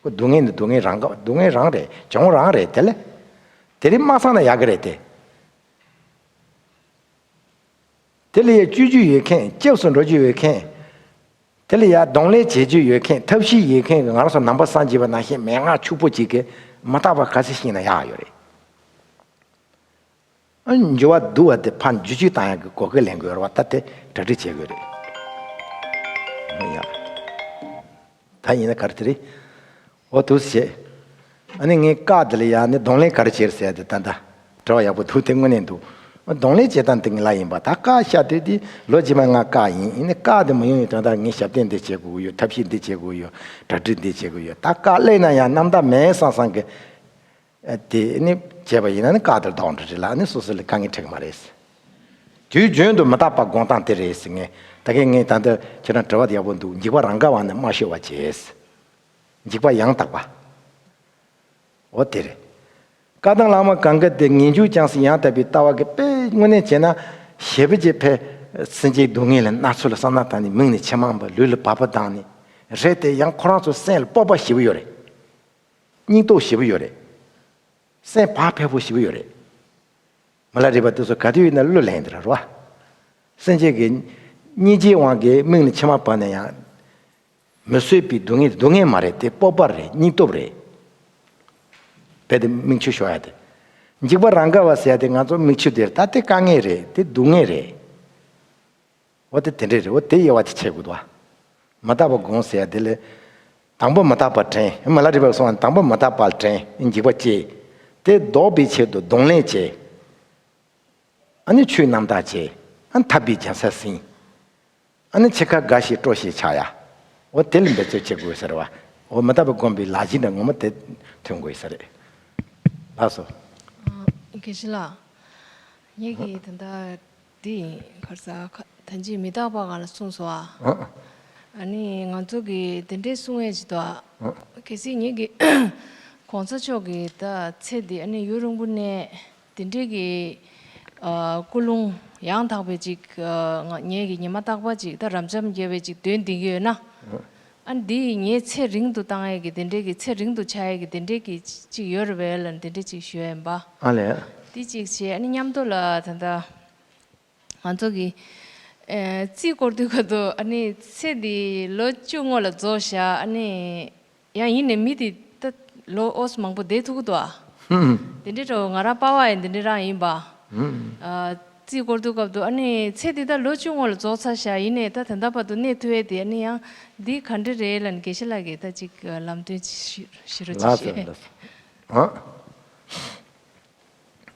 ཁོ་སྡུག་བསྔལ་ནི་སྡུག་བསྔལ་རང་ག་སྡུག་བསྔལ་རང་རེད། གྱོང་རང་རེད། དེ་ལ་དེ་རིང་མ་སང་ན་ཡག་གི་རེད་དེ། དེ་ལ་ཡ་སྤྱོད་རྒྱུ་ཡོད་མཁན། སྐྱབས་སུ་འགྲོ་རྒྱུ་ཡོད་མཁན། དེ་ལ་ཡ་གདོང་ལེན་བྱེད་རྒྱུ་ཡོད་མཁན། ཐབས་ཤེས་ཡོད་མཁན་གྱི་ང་རང་ཚོ་ནང་པ་སངས་རྒྱས་པ་ནང་བཞིན་མན་ངག་ཕྱུག་པོ་ཅིག་གི་མི་རྟག་པ་ག་ཚོད་ཤེས་ན་ཡག་ཡོད་རེད། ཨ། འགྱུར་བ་སྡུག་པ་དེ་ཕར་འགྱུར་བཅོས་བཏང་ཡག་གི་གོ་སྐབས་ལེན་དགོས་རེད་བ། ད་དེ་གྲ་སྒྲིག་བྱེད་དགོས་རེད། ཡ། ད་ཡིན་ན་ག་རེ་དེ་རེད། འོ་འདུག་སེ་བྱས། ཨ་ནི་ངས་སྐག་འདི་ལ་ཡང་ནི་གདོང་ལེན་ག་རེ་བྱེད་ཟེར་ཏེ་ད་ལྟ་དྲི་བ་ཡག་པོ་འདུག་དེ་དངོས་གནས་འདུག་གདོང་ལེན་བྱེད་སྟངས་དེ་ངས་ལབ་ཡིན་པ། ད་སྐག་ཤར་དུས་དེ་ལོ་རྗེས་མ་ང་སྐག་ཡིན། ཡིན་ནི་སྐག་དེ་མི་ཡོང་ཡོད་དོན་དག་ངས་ཞབས་བརྟན་འདི་བྱེད་དགོས་ཀྱི་ཡོད། ཐབས་ཤེས་འདི་བྱེད་དགོས་ཀྱི་ཡོད། གྲ་སྒྲིག་འདི་བྱེད་དགོས་ཀྱི་ཡོད། ད་སྐག་སླེབས་ན་ཡང་རྣམ་དག་མེད་བསམ་བསམ་གི། ཨ། དེ་ནི་བྱས་པ་ཡིན་ན་ནི་སྐག་དེར་ལྡོག་འདྲ་རེད་ལ་ནི་སོ་སོ་ལ་དཀའ་ངལ་འཕྲད་ཀྱི་མ་རེད། དུས་རྒྱུན་དུ་མི་རྟག་པ་སྒོམ་སྟངས་དེ་རེད་ཟེར། ངས་ད་གིན་ངས་ད་ལྟ་ཁྱེད་རང་དྲི་བ་དེ་ཡག་པོ་འདུག་འཇིགས་པ་རང་ག་བ་ནི་མ་ཤོར་བ་བྱས། འཇིགས་པ་ཡང་དག་པ། འོ་དེ་རེད། བཀའ་གདམས་བླ་མ་གང་ག་དེ་ངེས་འབྱུང་ཀྱང་སྲིད་ཡང་དག་པའི་ལྟ་བ་གི་དཔེ་དངོས་གནས་བྱས་ན་ཞེ་པོ་ཅིག་ཕལ་སེམས་ཅན་སྡུག་བསྔལ་ལ་མནར་ཚུལ་ལ་བསམ་ན་ད་ནི་མིག་ནི་མཆི་མ་འབབ་ལུས་ལ་བབ་པ་དང་ནི་རེད་དེ་ཡང་ཁོ་རང་ཚོ་སེམས་ལ་སྤོབས་པ་ཞེ་པོ་ཡོད་རེད། སྙིང་སྟོབས་ཞེ་པོ་ཡོད་རེད། སེམས་བག་ཕེབས་པོ་ཞེ་པོ་ཡོད་རེད། མི་ལ་རས་པ་དེ་ཚོ་ག་དུས་ཡིན་ན་གླུ་ལེན་འདི་ར་རོ། སེམས་ཅན་གྱི་སྙིང་རྗེའི་དབང་གིས་མིག་ནི་མཆི་མ་བབས་ན་ཡང་། མི་བཟོད་པའི་སྡུག་བསྔལ་སྡུག་བསྔལ་མ་རེད་དེ་སྤོབས་པ་རེད་སྙིང་སྟོབས་རེད། རྦད་དེ་མིག་ཆུ་ཤོར་ཡ་དེ། འཇིགས་པ་རང་ག་བ་ཟེར་ཡ་དེ་ང་ཚོ་མིག་ཆུ་དེར་ད་དེ་དཀའ་ངལ་རེད་དེ་སྡུག་བསྔལ་རེད། འོ་དེ་དེ་འདྲས་རེད། འོ་དེ་དབྱེ་བ་དེ་ཕྱེ་དགོས་འདུག་བ། མི་རྟག་པ་སྒོམ་ཟེར་ཡ་དེ་ལས། དང་པོ་མི་རྟག་པ་དྲན། མི་ལ་རས་པས་གསུངས་པ་དང་པོ་མི་རྟག་པ་དྲན་འཇིགས་པ་སྐྱེ། དེ་ལྡོག་པའི་ཆེད་དུ་གདོང་ལེན་བྱེད། ཨ་ནི་ཆོས་རྣམ་དག་བྱེད། ཨ་ནི་ཐར་པའི་རྒྱལ་ས་ཟིན། ཨ་ནི་འཆི་ཁ་དགའ་ཞིང་སྤྲོ་ཞིང་ཆགས་ཡ། འོ་དེ་ལ་འབད་རྩོལ་བྱེད་དགོས་ཟེར་བ། འོ་མི་རྟག་པ་སྒོམ་པའི་ལག་ལེན་འདྲ་ངོ་མ་དེ་ཐོན་དགོས་ས་རེད། ལགས་སོ། ཨ། དགེ་བཤེས་ལགས། ངེད་ཀྱི་ད་ལྟ་འདི་ཡིན་ཁར་ས་ཁ་ད་ཅི་མི་རྟག་པ་གང་ལ་གསུངས་སོ་ཨ། ཨ་ནི་ང་ཚོ་གི་དེ་འདྲའི་གསུང་ཡས་ཅིག་ཏོ། གལ་སྲིད་ངེད་ཀྱི་གོང་ས་མཆོག་གི་ད་ཚེ་འདི་ཨ་ནི་ཡུན་རིང་པོ་གནས། དེ་འདྲའི་གི་ཨ་ཀུན་སློང་ཡང་དག་པའི་ཅིག་ཨ་ང་ངེད་ཀྱི་ཉི་མ་རྟག་པ་ཅིག་ད་རབ་འབྱམས་རྒྱལ་བའི་ཅིག་དོན་འདི་གི་ཡོད་ན། ཨ་ནི་འདི་ངའི་ཚེ་རིང་དུ་བཏང་ཡས་ཀྱི་དེ་འདྲའི་གི་ཚེ་རིང་དུ་ཆགས་ཡས་ཀྱི་དེ་འདྲའི་གི་ཅིག་ཡོད་རེད་པས་ལ་དེ་འདྲའི་ཅིག་ཞུ་ཡས་ཡིན་པ། ཨ་ལས། དེ་ཅིག་བྱས་ཨ་ནི་མཉམ་དུ་ལ་ད་ལྟ། ང་ཚོ་གི་ཨེ་རྩིས་སྐོར་དུས་སྐབས་དུ་ཨ་ནི་ཚེ་འདི་ལོ་བཅུ་སྔོན་ལ་རྫོགས་བཞག་ཨ་ནི་ཡང་ཡིན་ནའི་མི་དེ་ད་ལོ་ཨོས་མང་པོ་བསྡད་ཐུབ་ཀྱི་འདུག་ཨ། ཧུམ། དེ་འདྲའི་འགྲོ་ང་རང་པ་བ་ཡང་དེ་འདྲའི་རང་ཡིན་པ། ཧུམ། ཨ་རྩིས་སྐོར་དུས་སྐབས་དུ་ཨ་ནི་ཚེ་འདི་ད་ལོ་བཅུ་སྔོན་ལ་རྫོགས་ཚར་བཞག་ཡིན་ནའི་ད་ད་ལྟ་བར་དུ་གནས་ཐུབ་ཡས་དེ་ཨ་ནི་ཡང་འདི་ག་འདྲ་རེད་ལབ་ནས་དགེ་བཤེས་ལགས་ཀྱིས་ད་ཅིག་ལམ་སྟོན་ཞུ་ཞུ་རོགས་ཅིག་ལགས་སོ་བྱེད། ལགས་སོ།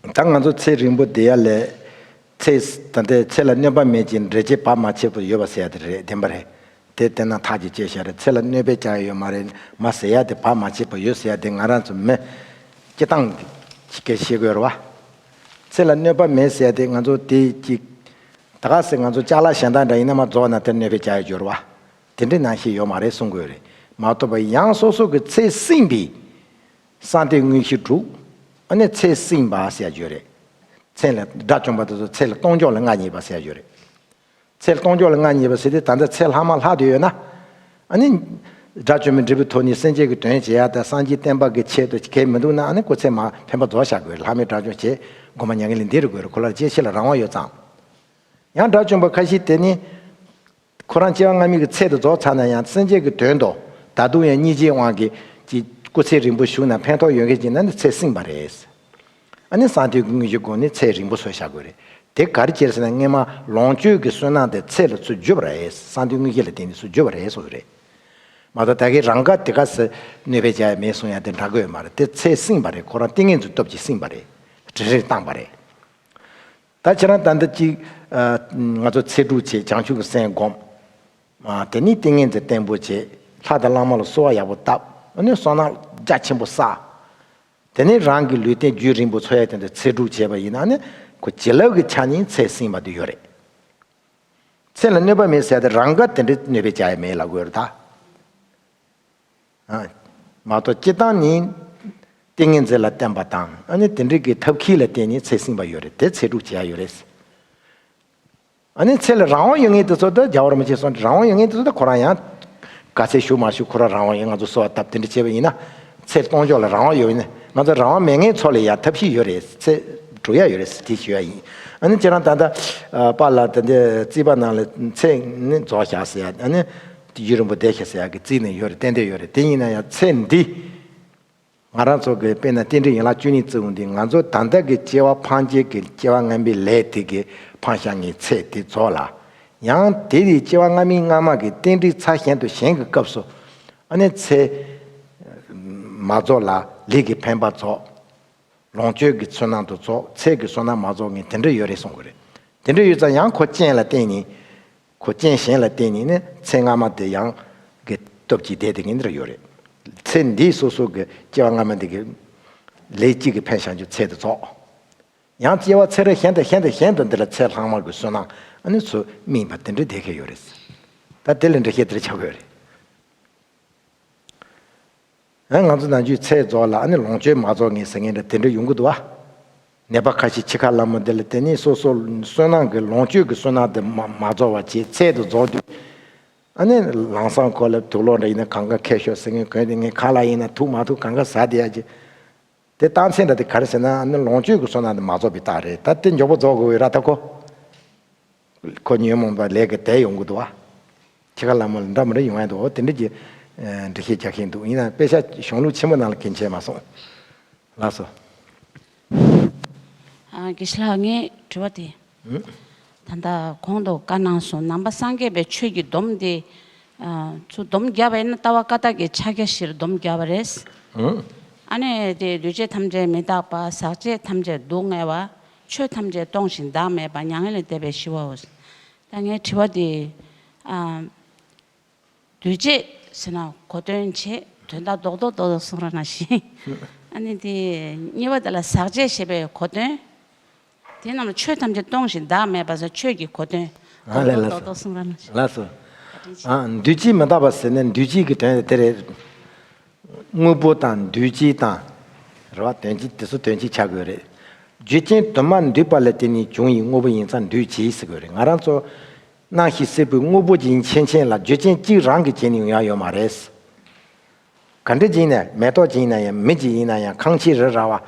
ཨ། ད་ང་ཚོ་ཚེ་རིང་པོ་བསྡད་ཡ་ལས། ཚེ་ད་ལྟའི་ཚེ་ལ་གནོད་པ་མེད་ཅིང་འབྲེལ་བྱེད་བར་མ་ཆད་པར་ཡོད་པ་ཟེར་ཡ་དེ་རེད་བདེན་པ་རེད། དེ་བལྟས་ན་ཐག་གཅོད་བྱས་བཞག་རེད། ཚེ་ལ་གནོད་པ་བྱ་ཡ་ཡོད་མ་རེད་མ་ཟེར་ཡ་དེ་བར་མ་ཆད་པར་ཡོད་ཟེར་ཡ་དེ་ང་རང་ཚོ་མི་སྤྱི་བཏང་གི་སྐད་ཤེས་དགོས་རེད་བ། ཚེ་ལ་གནོད་པ་མེད་ཟེར་ཡ་དེ་ང་ཚོ་དེ་གཅིག་ད་ག་ཟེ་ང་ཚོ་ཅ་ལག་གཞན་དག་འདྲ་ཡིན་ན་མ་རྫོགས་ན་དེ་གནོད་པ་བྱ་ཡ་ཡོད་རེད་བ། དེ་འདྲའི་ནང་བཞིན་ཡོད་མ་རེད་གསུང་དགོས་རེད། མ་གཏོགས་པ་ཡང་སོ་སོ་གི་ཚེ་བསྲིངས་པའི། གསང་སྟེ་དངོས་གཞི་དྲུག་ཨ་ནི་ཚེ་བསྲིངས་པ་ཟེར་ཡ་ཡོད་རེད། ཚེ་ལ་དགྲ་བཅོམ་པ་དེ་ཚོ་ཚེ་ལ་སྟོང་འཇོག་ལ་མངའ་བརྙེས་པ་ཟེར་ཡ་ཡོད་རེད། ཚེ་ལ་སྟོང་འཇོག་ལ་མངའ་བརྙེས་པ་ཟེར་དུས་ད་ལྟ་ཚེ་ལྷག་མ་ལྷག་བསྡད་ཡོད་ན། ཨ་ནི། དགྲ་བཅོམ་པའི་འབྲས་བུ་ཐོབ་ནས་སེམས་ཅན་གྱི་དོན་བྱེད་ཡ་དང་སངས་རྒྱས་བསྟན་པ་གི་ཆེད་དུ་གལ་མི་འདུག་ན་ཨ་ནི་སྐུ་ཚེ་མ་ཕན་པ་རྫོགས་བཞག་དགོས་ལྷག་མའི་དགྲ་བཅོམ་བྱེད་དགོས་མ་མྱ་ངན་ལས་འདས་རུ་དགོས་རེད་ཁོ་ལ་ཅེས་ཤེས་ལ་རང་དབང་ཡོད་ཙང་། ཡང་དགྲ་བཅོམ་པ་ཁ་ཤས་དེ་ནི། ཁོ་རང་སྐྱེ་བ་སྔ་མའི་གི་ཚེ་དེ་རྫོགས་ཚར་ན་ཡང་སེམས་ཅན་གྱི་དོན་དུ་ད་དུང་ཡང་སྙིང་རྗེའི་དབང་གིས་ཀྱི་སྐུ་ཚེ་རིང་པོ་བཞུགས་ན་ཕན་ཐོགས་ཡོད་མཁན་ཅིག་ན་ནི་ཚེ་བསྲིངས་པ་རེད། ཨ་ནི་གསང་སྟེ་དངོས་གཞི་སྒོ་ནས་ཚེ་རིང་པོ་གསོ་བྱ་དགོས་རེད། དེ་ག་རེ་བྱས་ཟེར་ན་སྔས་མ་ལོངས་སྤྱོད་ཀྱི་བསོད་ནམས་དེ་ཚེ་ལ་ཚུར་བརྒྱུད་པ་རེད། གསང་སྟེ་དངོས་གཞི་ལ་བརྟེན་ནས་ཚུར་བརྒྱུད་པ་རེད་གསུངས་རེད། མ་གཏོགས་ད་གིན་རང་དགར་དེ་ག་ཟེ་གནོད་པ་བྱ་ཡ་མེད་གསུང་ཡ་དེ་འདྲ་དགོས་ཡོད་མ་རེད། དེ་ཚེ་བསྲིངས་པ་རེད། ཁོ་རང་ཏིང་ངེ་འཛིན་སྟོབས་ཀྱིས་བསྲིངས་པ་རེད། དྲིན་རེ་བཏང་པ་རེད། ད་ཁྱེད་རང་ད་ལྟ་ཅིག་ཨ་ང་ཚོ་ཚེ་སྒྲུབ་བྱེད་བྱང་ཆུབ་ཀྱི་སེམས་བསྒོམ། ཨ་དེ་ནས་ཏིང་ངེ་འཛིན་བརྟན་པོ་བྱེད། ལྷ་དང་བླ་མ་ལ་གསོལ་བ་ཡག་པོ་བཏབ། ཨ་ནི་བསོད་ནམས་རྒྱ་ཆེན་པོ་བསགས། དེ་ནས་རང་གི་ལུས་རྟེན་རྒྱུན་རིང་པོ་འཚོ་ཡ་དེ་འདྲ་ཚེ་སྒྲུབ་བྱས་པ་ཡིན་ན་ནི་ཁོ་བྱིན་རླབས་ཀྱི་ཆ་ནས་ཚེ་བསྲིངས་པ་དེ་ཡོད་རེད། ཚེ་ལ་གནོད་པ་མེད་ཟེར་ཏེ་རང་དགར་དེ་འདྲའི་གནོད་པ་བྱ་ཡ་མེད་ལབ་དགོས་རེད་ད། ཨ། མ་གཏོགས་སྤྱིར་བཏང་ནི། ཏིང་ངེ་འཛིན་ལ་བརྟེན་པ་དང་ཨ་ནི་དེ་འདྲའི་གི་ཐབས་མཁས་ལ་བརྟེན་ནས་ཚེ་བསྲིངས་པ་ཡོད་རེད། དེ་ཚེ་སྒྲུབ་བྱེད་ཡ་ཡོད་རེད། ཨ་ནི་ཚེ་ལ་རང་དབང་ཡོད་མཁན་དེ་ཚོ་ད་རྒྱལ་བ་རིན་པོ་ཆེ་གསུངས་ཏེ་རང་དབང་ཡོད་མཁན་དེ་ཚོ་ད་ཁོ་རང་ཡང་། ག་ཚད་བཞུགས་མ་བཞུགས་ཁོ་རང་རང་དབང་ཡོད། ང་ཚོ་གསོལ་བ་བཏབ་དེ་འདྲ་བྱས་པ་ཡིན་ན། ཚེ་སྟོང་འཇོག་ལ་རང་དབང་ཡོད་ཡིན་ན་ང་ཚོ་རང་དབང་མེད་མཁན་ཚོ་ལ་ཡང་ཐབས་ཤེས་ཡོད་རེད། ཚེ་སྒྲུབ་ཡ་ཡོད་རེད་དེ་ཞུ་ཡ་ཡིན། ཨ་ནི་ཁྱེད་རང་ད་ལྟ་པཱ་ལགས་ད་ལྟ་རྩིས་པ་ནང་ལ་ཚེ་ནི་རྫོགས་བཞག་ཟེར་ཡ་ཨ་ནི། ཡུན་རིང་པོ་བསྡད་ཤག་ཟེར་ཡ་གི་རྩིས་ནི་ཡོད་རེད། ཏན་ཏན་ཡོད་རེད། དེ་ཡིན་ན་ཡང་ཚེ་འདི། ང་རང་ཚོ་གི་དཔེར་ན་རྟེན་འབྲེལ་ཡན་ལག་བཅུ་གཉིས་བརྩི་འོང་དུས་ང་ཚོ་ད་ལྟ་གི་སྐྱེ་བ་ཕངས་སྐྱེས་ཀྱི་སྐྱེ་བ་སྔ་མའི་ལས་དེ་གི་ཕངས་ཤག་ངའི་ཚེ་དེ་རྫོགས་ལ། ཡང་དེ་ཡི་སྐྱེ་བ་སྔ་མའི་སྔ་མ་གི་རྟེན་འབྲེལ་ཚར་གཞན་དུ་གཞན་གྱི་སྐབས་སུ་ཨ་ནི་ཚེ་མ་རྫོགས་ལ་ལས་ཀྱི་འཕེན་པ་རྫོགས། ལོངས་སྤྱོད་ཀྱི་བསོད་ནམས་དུ་རྫོགས། ཚེ་གི་བསོད་ནམས་མ་རྫོགས་ངས་དེ་འདྲ་ཡོད་རེད་གསུང་གི་རེད། དེ་འདྲ་ཡོད་ཙང་ཡང་ཁོ་རྐྱེན་ལ་བརྟེན་ནས། ཁོ་རྐྱེན་གཞན་ལ་བརྟེན་ནས་ནི་ཚེ་སྔ་མ་དེ་ཡང་གི་སྟོབས་ཀྱིས་བསྡད་དེ་ངས་འདི་འདྲ་ཡོད་རེད། ཚེ་འདིའི་སོ་སོ་གི་སྐྱེ་བ་སྔ་མ་འདི་གི་ལས་གཅིག་གི་འཕེན་བྱང་ཆུབ་ཚེ་དུ་རྫོགས། ཡང་སྐྱེ་བ་ཚེ་རབས་གཞན་དང་གཞན་དང་གཞན་དུ་འདི་ལ་ཚེ་ལྷག་མ་གི་བསོད་ནམས་ཨ་ནི་ཚུར་སྨིན་པ་དེ་འདྲ་བསྡད་མཁན་ཡོད་རེད། ད་དེ་ལས་འདྲ་བཤད་དེ་འདྲ་ཆགས་ཀྱི་ཡོད་རེད། ཨ་ང་ཚོ་ནམ་རྒྱུན་ཚད་རྫོགས་ལ་ཨ་ནི་ལོངས་སྤྱོད་མ་རྫོགས་ངེས་ཟེར་མཁན་འདྲ་དེ་འདྲ་ཡོང་གི་འདུག་བ། ནད་པ་ཁ་ཤས་འཆི་ཁ་ལ་མོ་དེ་ལ་དེ་ནི་སོ་སོ་བསོད་ནམས་ཀྱི་ལོངས་སྤྱོད་ཀྱི་བསོད་ནམས་དེ་མ་མ་རྫོགས་པ་བྱས་ཚད་དུ་རྫོགས་དུས། ཨ་ནི་ལམ་སང་ཁོ་ལ་དུག་ལོག་འདྲ་ཡིན་ན་གང་ག་ཁེ་ཤོག་ཟེར་མཁན་གོན་དེ་ངས་ཁ་ལག་ཡིན་ན་ཐུག་མ་ཐུག་གང་ག་ཟ་བསྡད་ཡ་ཅིག་དེ་རྟགས་མཚན་འདྲ་དེ་ག་རེ་ཟེར་ན་ཨ་ནི་ལོངས་སྤྱོད་ཀྱི་བསོད་ནམས་དེ་མ་རྫོགས་པའི་རྟགས་རེད། ད་དེ་མགྱོགས་པོ་རྫོགས་དགོས་ར་ད་ཁོ། ཁོ་ཉོན་མོངས་པ་ལས་ཀྱི་དལ་ཡོང་གི་འདུག་བ། འཆི་ཁ་ལ་མོ་ལ་འདྲ་མི་འདྲ་ཡོང་ཡ་འདུག་འོ་དེ་འདྲ་གྱི་འགྲེལ་བཤད་རྒྱག་མཁན་འདུག་ཡིན་ན་དཔེ་ཆ་གཞུང་ལུགས་ཆེན་མོ་ནང་ལ་མཁན་ཆད་མ་སོང་། ལགས་སོ། ཨ་དགེ་བཤེས་ལགས་ངའི་དྲི་བ་དེ། ད་ལྟ་གོང་དུ་བཀའ་གནང་སོང་ནང་པ་སངས་རྒྱས་པའི་ཆོས་ཀྱི་སྡོམ་དེ། ཚུར་སྡོམ་བརྒྱབ་པ་ཡིན་ན་ལྟ་བ་ཀ་དག་གི་ཕྱག་རྒྱ་བཞིར་སྡོམ་བརྒྱབ་པ་རེད། ཨ་ནི་དེ་འདུས་བྱས་ཐམས་ཅད་མི་རྟག་པ་ཟག་བཅས་ཐམས་ཅད་སྡུག་བསྔལ་བ། ཆོས་ཐམས་ཅད་སྟོང་ཞིང་བདག་མེད་པ་མྱ་ངན་ལས་འདས་པའི་ཞི་བའོ། ད་ངའི་དྲི་བ་དེ། ཨ། འདུས་བྱས་ཟེར་ན་གོ་དོན་བྱེད་དོན་དག་རྡོག་རྡོག་རྡོག་རྡོག་གསུང་རོགས་གནང་ཞིང་། ཨ་ནི་དེ་གཉིས་པ་དེ་ལ་ཟག་བཅས་ཞེས་པའི་གོ་དོན། དེ་རྣམས་ལ་ཆོས་ཐམས་ཅད་སྟོང་ཞིང་བདག་མེད་པ་ཟེར་ཆོས་ཀྱི་གོ་དོན། ཨ་ལས་ལགས་སོ། རྡོག་རྡོག་གསུང་རོགས་གནང་ཞིང་། ལགས་སོ། བཀའ་དྲིན་ཆེ། ཨ་འདུས་བྱས་མི་རྟག་པ་ཟེར་ནས་འདུས་བྱས་ཀྱི་དོན་དེ་རེད། དངོས་པོ་དང་འདུས་བྱས་དང་། རེད་བ་དོན་གཅིག་དེ་ཚོ་དོན་གཅིག་ཆགས་དགོས་རེད། རྒྱུ་ཅན་དུ་མ་འདུས་པ་ལས་བརྟེན་ནས་བྱུང་བའི་དངོས་པོ་ཡིན་ཙང་འདུས་བྱས་ཟེར་དགོས་རེད། ང་རང་ཚོ་སྣང་ཞིང་སྲིད་པའི་དངོས་པོ་ཅིག་ཡིན་ཕྱིན་ཆད་ལ་རྒྱུ་ཅན་གཅིག་རང་གིས་བྱས་ནས་ཡོང་ཡ་ཡོད་མ་རེད། ག་འདྲ་ཅིག་ཡིན་ན་མེ་ཏོག་ཅིག་ཡིན་ན་ཡང་མི་ཅིག་ཡིན་ན་ཡང་ཁང་ཆེན་རི་ར་བ།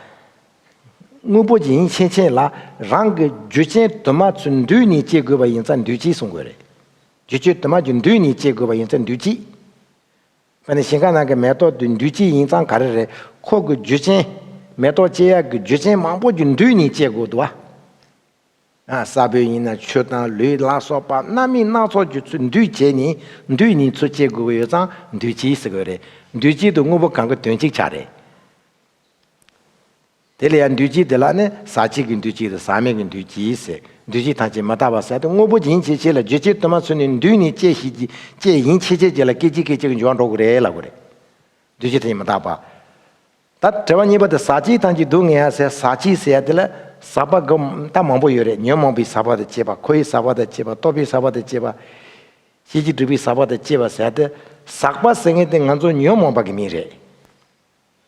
དངོས་པོ་ཅིག་ཡིན་ཕྱིན་ཆད་ལ་རང་གི་རྒྱུ་ཅན་དུ་མ་ཚུར་འདུས་ནས་སྐྱེ་དགོས་པ་ཡིན་ཙང་འདུས་བྱས་གསུང་དགོས་རེད། རྒྱུ་ཅན་དུ་མ་ཅིག་འདུས་ནས་སྐྱེ་དགོས་པ་ཡིན་ཙང་འདུས་བྱས། ཨ་ནི་ཞིང་ཁ་ནང་གི་མེ་ཏོག་དེ་འདུས་བྱས་ཡིན་ཙང་ག་རེ་རེད། ཁོ་གི་རྒྱུ་ཅན། མེ་ཏོག་སྐྱེ་ཡག་གི་རྒྱུ་ཅན་མང་པོ་ཅིག་འདུས་ནས་སྐྱེ་དགོས་འདུག་བ། ཨ་ས་བོན་ཡིན་ན་ཆུ་དང་ལུད་ལ་སོགས་པ་སྣ་མིན་སྣ་ཚོགས་ཀྱི་ཚུལ་འདུས་བྱས་ནས་འདུས་ནས་ཚུར་སྐྱེ་དགོས་ཀྱི་ཡོད་ཙང་འདུས་བྱས་ཟེར་དགོས་རེད། འདུས་བྱས་དེ་དངོས་པོ་གང་གི་དོན་གཅིག་ཆགས་རེད། དེ་ལ་ཡང་འདུས་བྱས་དེ་ལ་ནི་ཟག་བཅས་ཀྱི་འདུས་བྱས་དང་ཟག་མེད་ཀྱི་འདུས་བྱས་ཟེར། འདུས་བྱས་ཐམས་ཅད་མི་རྟག་པ་ཟེར་ཏེ་དངོས་པོ་ཡིན་ཕྱིན་ཆད་ལ་རྒྱུ་ཅན་དུ་མ་ཚུར་ནས་འདུས་ནས་སྐྱེ་ཞིག་གི་སྐྱེ་ཡིན་ཕྱིན་ཆད་ཅིག་ལ་སྐད་ཅིག་སྐད་ཅིག་གི་འབྱུང་བ་འགྲོ་གི་རེད་ལབ་དགོས་རེད། འདུས་བྱས་ཐམས་ཅད་མི་རྟག་པ། ད་དྲི་བ་གཉིས་པ་དེ་ཟག་བཅས་ཐམས་ཅད་སྡུག་བསྔལ་ཟེར། ཟག་བཅས་ཟེར་ཡ་དེ་ལ་ཟག་པ་གི་ད་མང་པོ་ཡོད་རེད། ཉོན་མོངས་པའི་ཟག་པ་དང་བཅས་པ། འཁོར་བའི་ཟག་པ་དང་བཅས་པ། རྟོག་པའི་ཟག་པ་དང་བཅས་པ། ཤེས་བྱའི་སྒྲིབ་པའི་ཟག་པ་དང་བཅས་པ་ཟེར་ཏེ། ཟག་པ་ཟེར་མཁན་དེ་ང་ཚོ་ཉོན་མོངས་པ་གི་མིང་རེད།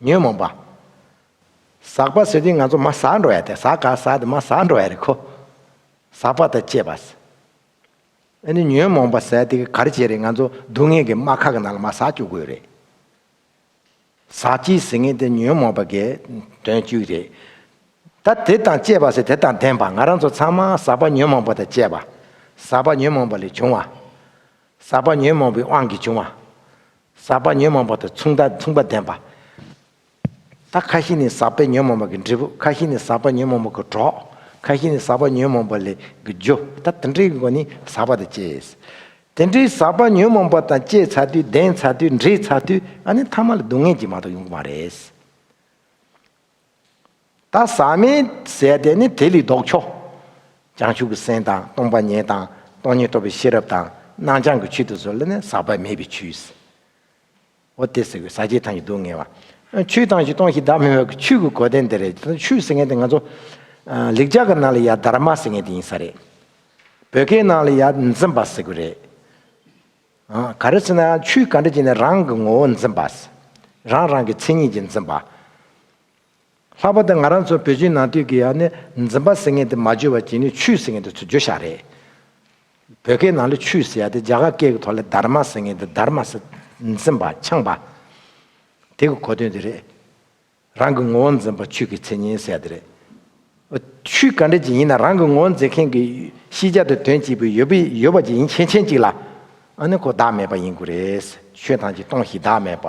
ཉོན་མོངས་པ། ཟག་པ་ཟེར་དུས་ང་ཚོ་མར་ཟག་འགྲོ་ཡ་དེ། ཟག་ག་ཟག་དེ་མར་ཟག་འགྲོ་ཡ་རེད་ཁོ། ཟག་པ་དང་བཅས་པ་ཟེར། ཨ་ནི་ཉོན་མོངས་པ་ཟེར་དེ་ག་རེ་བྱས་རེད། ང་ཚོ་སྡུག་བསྔལ་གྱི་རྨ་ཁ་གི་ནང་ལ་མར་ཟག་བཅུག་དགོས་རེད། ཟག་བཅས་ཟེར་མཁན་དེ་ཉོན་མོངས་པ་གི་དོན་གཅིག་རེད། ད་དེ་དང་བཅས་པ་ཟེར་དེ་དང་ལྡན་པ། ང་རང་ཚོ་ཚང་མ་ཟག་པ་ཉོན་མོངས་པ་དང་བཅས་པ། ཟག་པ་ཉོན་མོངས་པ་ལས་བྱུང་བ། ཟག་པ་ཉོན་མོངས་པའི་དབང་གིས་བྱུང་བ། ཟག་པ་ཉོན་མོངས་པ་དང་མཚུངས་ཟླ་མཚུངས་པ་ལྡན་པ། ད་ཁ་ཤས་ནི་ཟག་པ་ཉོན་མོངས་པ་གི་འབྲས་བུ། ཁ་ཤས་ནི་ཟག་པ་ཉོན་མོངས་པ་གི་གྲོགས། ཁ་ཤས་ནི་ཟག་པ་ཉོན་མོངས་པ་ལས་གི་རྒྱུ། ད་དེ་འདྲའི་སྒོ་ནས་ཟག་པ་དང་བཅས། དེ་འདྲའི་ཟག་པ་ཉོན་མོངས་པ་དང་བཅས་ཚར་དུས། ལྡན་ཚར་དུས། འདྲེས་ཚར་དུས། ཨ་ནི་ཐ་མ་ལ་སྡུག་བསྔལ་གྱིས་མ་གཏོགས་ཡོང་གི་མ་རེད། ད་ཟག་མེད་ཟེར་དེ་ནི་དེ་ལས་ལྡོག་ཕྱོགས། བྱང་ཆུབ་ཀྱི་སེམས་དང་། སྟོང་པ་ཉིད་དང་། སྟོང་ཉིད་རྟོགས་པའི་ཤེས་རབ་དང་། རྣམ་བྱང་གི་ཆོས་དེ་ཚོ་ལ་ནི་ཟག་པ་མེད་པའི་ཆོས། འོ་དེ་ཟེར་དགོས། ཟག་བཅས་ཐམས་ཅད་སྡུག་བསྔལ་བ། ཆོས་ཐམས་ཅད་སྟོང་ཞིང་བདག་མེད་པ་གི་ཆོས་ཀྱི་གོ་དོན་དེ་རེད། ཆོས་ཟེར་མཁན་དེ་ང་ཚོ་ལེགས་སྦྱར་གྱི་ནང་ལ་ཡ་དྷརྨ་ཟེར་མཁན་དེ་ཡིན་ས་རེད། བོད་སྐད་ནང་ལ་ཡ་འཛིན་པ་ཟེར་དགོས་རེད། ག་རེ་ཟེར་ན་ཆོས་ག་འདྲ་ཅིག་ནས་རང་གི་ངོ་བོ་འཛིན་པ། རང་རང་གི་མཚན་ཉིད་ཀྱིས་འཛིན་པ། ལྷག་པར་དུ་ང་རང་ཚོ་བོད་བརྒྱུད་ནང་བསྟན་གྱི་ཡ་ནི་འཛིན་པ་ཟེར་མཁན་དེ་མ་བརྗོད་པ་བྱས་ནས་ཆོས་ཟེར་མཁན་དེ་ཚུར་བརྗོད་བཞག་རེད། བོད་སྐད་ནང་ལ་ཆོས་ཟེར་ཡ་དེ་རྒྱ་གར་སྐད་ཀྱི་ཐོག་ལ་དྷརྨ་ཟེར་མཁན་དེ། དྷརྨ་ཟེར་འཛིན་པ་འཆང་བ། དེ་གི་གོ་དོན་དེ་རེད། རང་གི་ངོ་བོ་འཛིན་པ་ཆོས་ཀྱི་མཚན་ཉིད་ཟེར་ཡ་དེ་རེད། ཆོས་ག་འདྲ་ཅིག་ཡིན་ན་རང་གི་ངོ་བོ་འཛིན་མཁན་གྱི་ཤེས་བྱ་དང་དོན་གཅིག་པུ་ཡོད་པའི་ཡོད་པ་ཅིག་ཡིན་ཕྱིན་ཆད་ཅིག་ལ། ཨ་ནི་ཁོ་བདག་མེད་པ་ཡིན་དགོས་རེད། ཆོས་ཐམས་ཅད་སྟོང་ཞིང་བདག་མེད་པ།